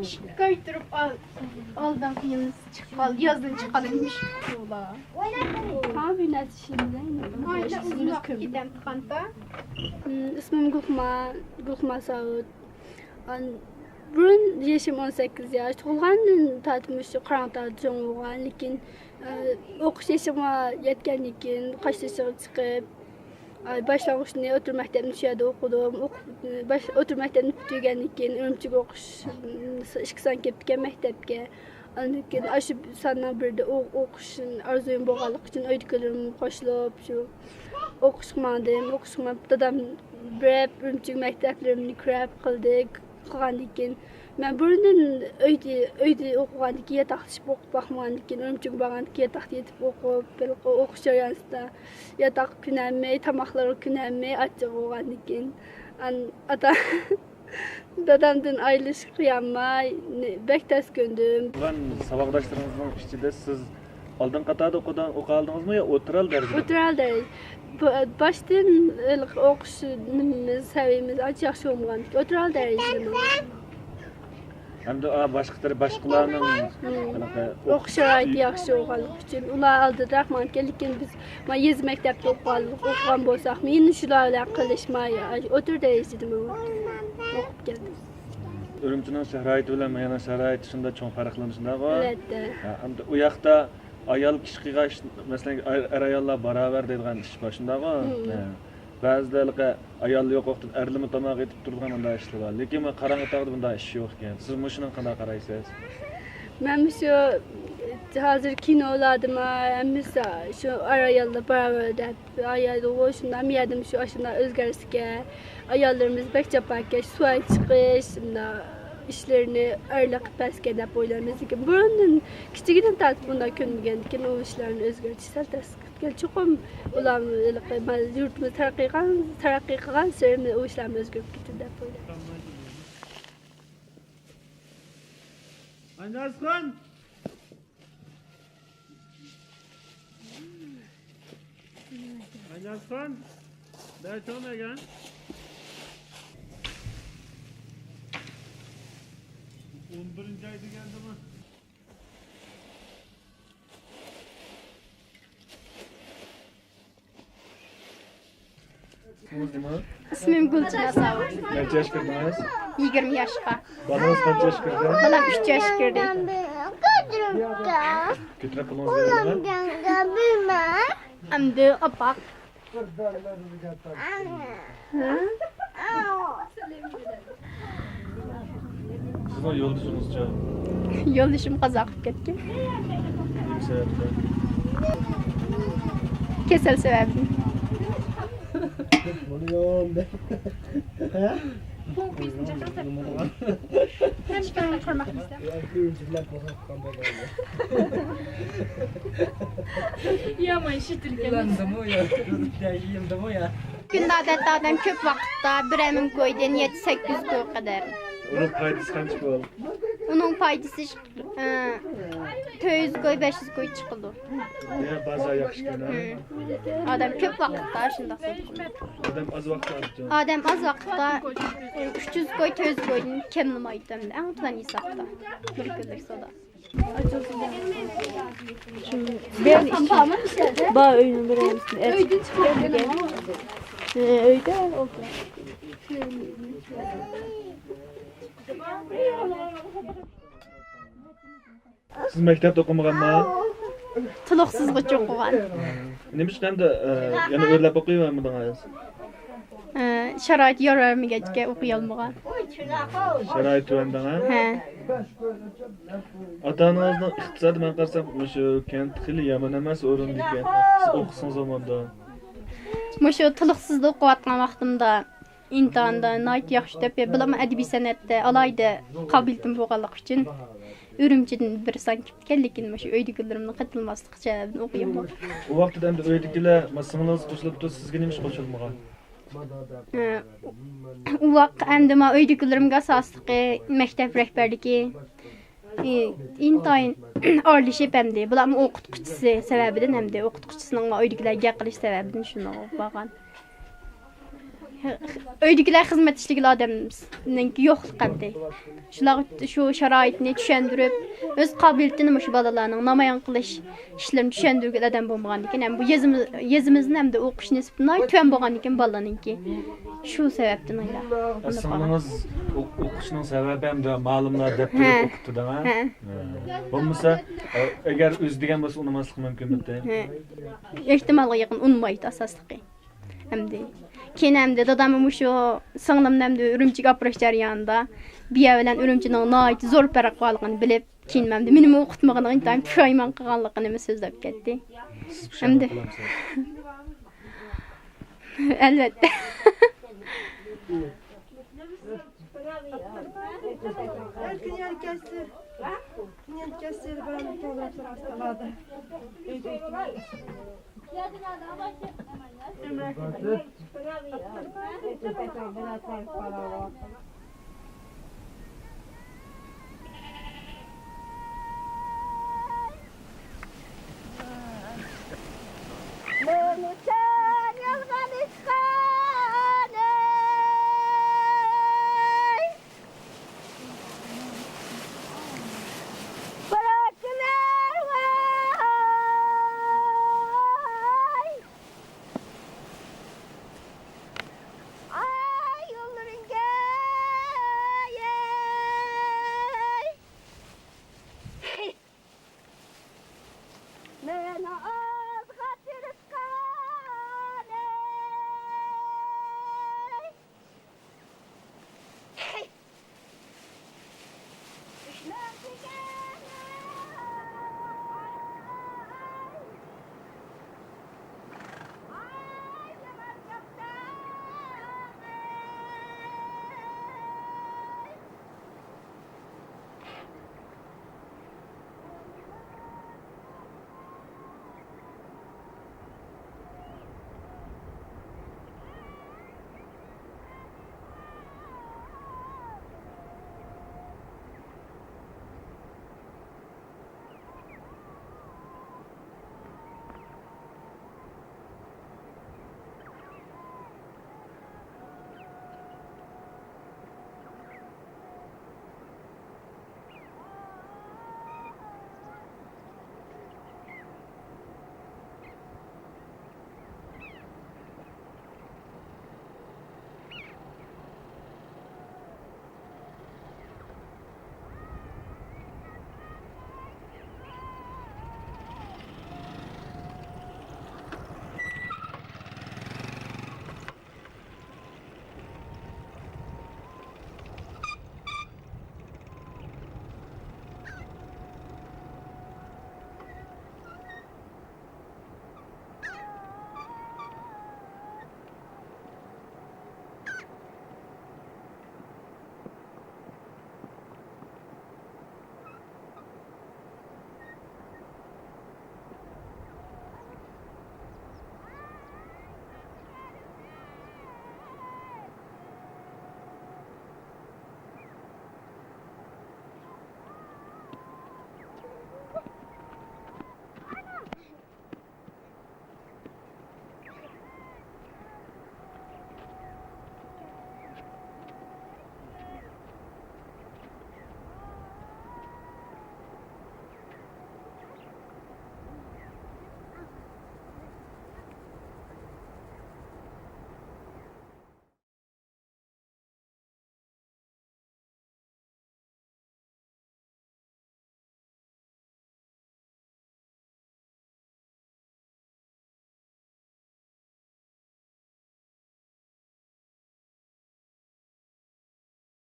ئىشقا كىرىپ ئال-، ئالدىنقى يىلى چىقىپ قال-، يازدىن چىققاندا نېمە ئىش بولا؟ ھا، بىر نەرسە ئىشلىمىدى. ئايدا ئۇزۇنراق كېتەمدىكەنتا. ئىسمىم گۈلخۇما، گۈلخۇما ساۋۇت. ئان-، بۇرۇن يېشىم ئون سەككىز ياش، تۇغۇلغاندىن تارتىپ مۇشۇ قاراڭغۇ تاغدا چوڭ بولغان، لېكىن، ئە، ئوقۇش يېشىغا يەتكەندىن كېيىن قاشتېشىغا چىقىپ، ئە، باشلانغۇچنى، ئوتتۇرا مەكتەپنى شۇ يەردە ئوقۇدۇم. ئوق-، باش-، ئوتتۇرا مەكتەپنى پۈتتۈرگەندىن كېيىن ئۈرۈمچىگە ئوقۇش، ئىككى سان كېتىپتىكەن مەكتەپكە. ئاندىن كېيىن ئاشۇ ساننىڭ بىرىدە ئو-، ئوقۇش ئارزۇيۇم بولغانلىقى ئۈچۈن ئۆيدىكىلىرىم قوشۇلۇپ شۇ ئوقۇشقا ماڭدىم. ئوقۇشقا مېڭىپ، دادام بېرىپ، ئۈرۈمچىگە مەكتەپلىرىمنى كىرەپ قىلدى. قىلغاندىن كېيىن، مەن بۇرۇندىن ئۆيدە، ئۆيدە ئوقۇغاندىن كېيىن، ياتاقلىشىپ ئوقۇپ باقمىغاندىن كېيىن، ئۈرۈمچىگە بارغاندىن كېيىن، ياتاقتا يېتىپ ئوقۇپ، ھېلىقى ئوقۇش جەريانىدا ياتاققا كۆنەلمەي، تاماقلارغا كۆنەلمەي، ئاچچىق بولغاندىن كېيىن، ئان-، ئاتا، دادامدىن ئايرىلىشقا قىيالماي، نې-، بەك تەس كۆندۈم. بولغان ساۋاقداشلىرىڭىزنىڭ ئىچىدە سىز ئالدىنقى قاتاردا ئوقۇدا-، ئوقۇۋالدىڭىزمۇ يا ئوتتۇرا ھال دەرىجىدە؟ ئوتتۇرا ھال دەرىجە. بۇ، باشتىن ھېلىقى ئوقۇش نېمىمىز، سەۋىيىمىز ئانچە ياخشى بولمىغان. ئوتتۇرا ھال دەرىجىدە. ھەمدە، ئا، باشقا تەرەپ، باشقىلارنىڭ ھېلىقى ئوقۇش شارائىتى ياخشى بولغانلىقى ئۈچۈن ئۇلار ئالدىراق ماڭىدىكەن، لېكىن بىز ما يېزا مەكتەپتە ئوقۇغانلىق، ئوقۇغان بولساقمۇ، يەنە شۇلار بىلەن قىلىشماي، ئوتتۇرا دەرىجىدە ماڭىدىكەن. ئوقۇپ كەلدىم. ئۈرۈمچىنىڭ شارائىتى بىلەن ماياننىڭ شارائىتى شۇنداق چوڭ پەرقلىنىدۇ، شۇنداقغۇ؟ ئەلۋەتتە. ھە، ئەمدى ئۇ ياقتا ئايال كىشى قىلغان ئىش، مەسىلەن، ئەر، ئەر-ئاياللار باراۋەر دەيدىغان ئىش بار، شۇنداقغۇ؟ ھە. بەزىدە ھېلىقى ئايال يوق ۋاقىتتا ئەرلىرمۇ تاماق ئېتىپ تۇرىدىغان ئۇنداق ئىشلار بار. لېكىن مانا قاراڭغۇ تاغدا بۇنداق ئىش يوق ئىكەن. سىز مۇشۇنىڭغا قانداق قارايسىز؟ مەن مۇشۇ ھازىر كىنولاردىمۇ ھەممىسى شۇ ئەر-ئاياللار باراۋەر دەپ، ئايالغۇ شۇنداق، مەيەردىمۇ شۇ ئاشۇنداق ئۆزگەرسىكەن. ئاياللىرىمىز بەك جاپاكەش، سۇ ئەكىپ چىقىش، مۇنداق ئىشلىرىنى ئەرلەر قىلىپ بەرسىكەن دەپ ئويلايمىز. لېكىن بۇرۇندىن، كىچىكىدىن تارتىپ بۇنداق كۆنمىگەنكىن، ئۇ ئىشلارنى ئۆزگەرتىش سەل تەس. چوقۇم ئۇلارمۇ ھېلىقى يۇرتىمىز تەرەققىي قىلغان، تەرەققىي قىلغانسېرى ئۇ ئىشلارمۇ ئۆزگىرىپ كېتىدۇ دەپ ئويلايمەن. ئاينازخان! ئاينازخان! بەر چوڭ دېگەن. ئون بىرىنچى ئاي دېگەندىمۇ؟ ئىسمىڭىز نېمە؟ ئىسمىم گۈلچىن ئاساۋۇت. نەچچە ياش كىردىڭىز؟ يىگىرمە ياشقا. بالىڭىز قانچە ياش كىردى؟ بالام ئۈچ ياش كىردى. كۆتۈرۈپ پۇلىڭىز بېرىلدىمۇ؟ ئەمدى ئاپاق. سىزنىڭ يولدىشىڭىزچۇ؟ يولدىشىم قازا قىلىپ كەتكەن. نېمە سەۋەبتىن؟ كېسەل سەۋەبىدىن. يامان شېتىلكەن. يىلاندىمۇ يا؟ يىلدىمۇ يا؟ كۈندە ئادەتتە ئادەم كۆپ ۋاقىتتا بىرەر مىڭ كويدىن يەتتە سەككىز كوي قەدەر. ئۇنىڭ پايدىسى قانچە بول؟ ئۇنىڭ پايدىسى، ئە، تۆت يۈز كوي، بەش يۈز كوي چىقىدۇ. يا، بازار ياخشىكەن، ھە؟ ھىم. ئادەم كۆپ ۋاقىتتا شۇنداق سودا قىلىدۇ. ئادەم ئاز ۋاقىتتا. ئادەم ئاز ۋاقىتتا ئۈچ يۈز كوي، تۆت يۈز كويدىن كەملىمەيدۇ ئەمدى ئەڭ تۆۋەن ھېسابتا بىر كۈنلۈك سودا. Şimdi ben için bağ öğünü bir Ee, öyle oldu. Siz mektepte okumaganmı? تولۇقسىزغىچە ئوقۇغان. Nima uchun endi, e, yana o'rlab o'qiyvermadingiz? ئە، شارائىت يار بەرمىگەچكە ئوقۇيالمىغان. شارائىت تۆۋەندىڭ، ھە؟ ھە. ئاتا-ئانىڭىزنىڭ ئىقتىسادى، مەن قارىسام، مۇشۇ كەنت خېلى يامان ئەمەس ئورۇندىكەن. سىز ئوقۇسىڭىز بولمامدۇ؟ مۇشۇ تولۇقسىزدا ئوقۇۋاتقان ۋاقتىمدا ئىمتىھاندا ناھايىتى ياخشى ئۆتۈپ، بولۇپمۇ ئەدەبىي سەنئەتتە ئالاھىدە قابىلىيىتىم بولغانلىقى ئۈچۈن ئۈرۈمچىدىن بىر سان كېلىپتىكەن، لېكىن مۇشۇ ئۆيدىكىلىرىمنىڭ قېتىلماسلىقى سەۋەبىدىن ئوقۇيالمىدىم. ئۇ ۋاقىتتا ئەمدى ئۆيدىكىلەر، ما، سىڭلىڭىز قوشۇلۇپتۇ، سىزگە نېمە ئىش قوشۇلمىغان؟ ئۇ ۋاق ئەمدى ما ئۆيدىكىلىرىمگە ئاساسلىقى مەكتەپ رەھبەرلىكى، ئى، ئىنتايىن ئارىلىشىپ ئەمدى، بۇلارمۇ ئوقۇتقۇچىسى سەۋەبىدىن ئەمدى، ئوقۇتقۇچىسىنىڭ ما ئۆيدىكىلەرگە گەپ قىلىش سەۋەبىدىن شۇنداق بولغان. ئۆيدىكىلەر خىزمەت ئىشلىگىلى ئادەمنىڭكى يوقلۇق ئەمدى. شۇلارغا شۇ شارائىتنى چۈشەندۈرۈپ، ئۆز قابىلىيىتىنى مۇشۇ بالىلارنىڭ نامايان قىلىش ئىشلىرىنى چۈشەندۈرگىلى ئادەم بولمىغاندىكىن، ھەم بۇ يېزىمىز-، يېزىمىزدىن ھەمدە ئوقۇش نېسىپى ناھايىتى تۆۋەن بولغاندىكىن بالىلارنىڭكى. شۇ سەۋەبتىن ئويلاپ. سىڭلىڭىز ئوق-، ئوقۇشنىڭ سەۋەبى ھەمدە مالىملار دەپ ھە. تۇرۇپ ئوقۇتتى دەڭە. ھە. ھە. بولمىسا، ئە-، ئەگەر ئۆزى دېگەن بولسا ئۇنىماسلىقى مۇمكىنمىدى؟ ھە. ئېھتىمالغا يېقىن ئۇنىمايدۇ ئاساسلىقى. ئەمدى كېيىن ئەمدى دادام مۇشۇ سىڭلىمنى ئەمدى ئۈرۈمچىگە ئاپىرىش جەريانىدا بىيا بىلەن ئۈرۈمچىنىڭ ناھايىتى زور پەرق بارلىقىنى بىلىپ، كېيىن ئەمدى مېنىمۇ ئوقۇتمىغىنىغا ئىنتايىن پۇشايمان قىلغانلىقىنى سۆزلەپ كەتتى. سىز پۇشايمان ئەمدى قىلامسىز؟ ئەلۋەتتە.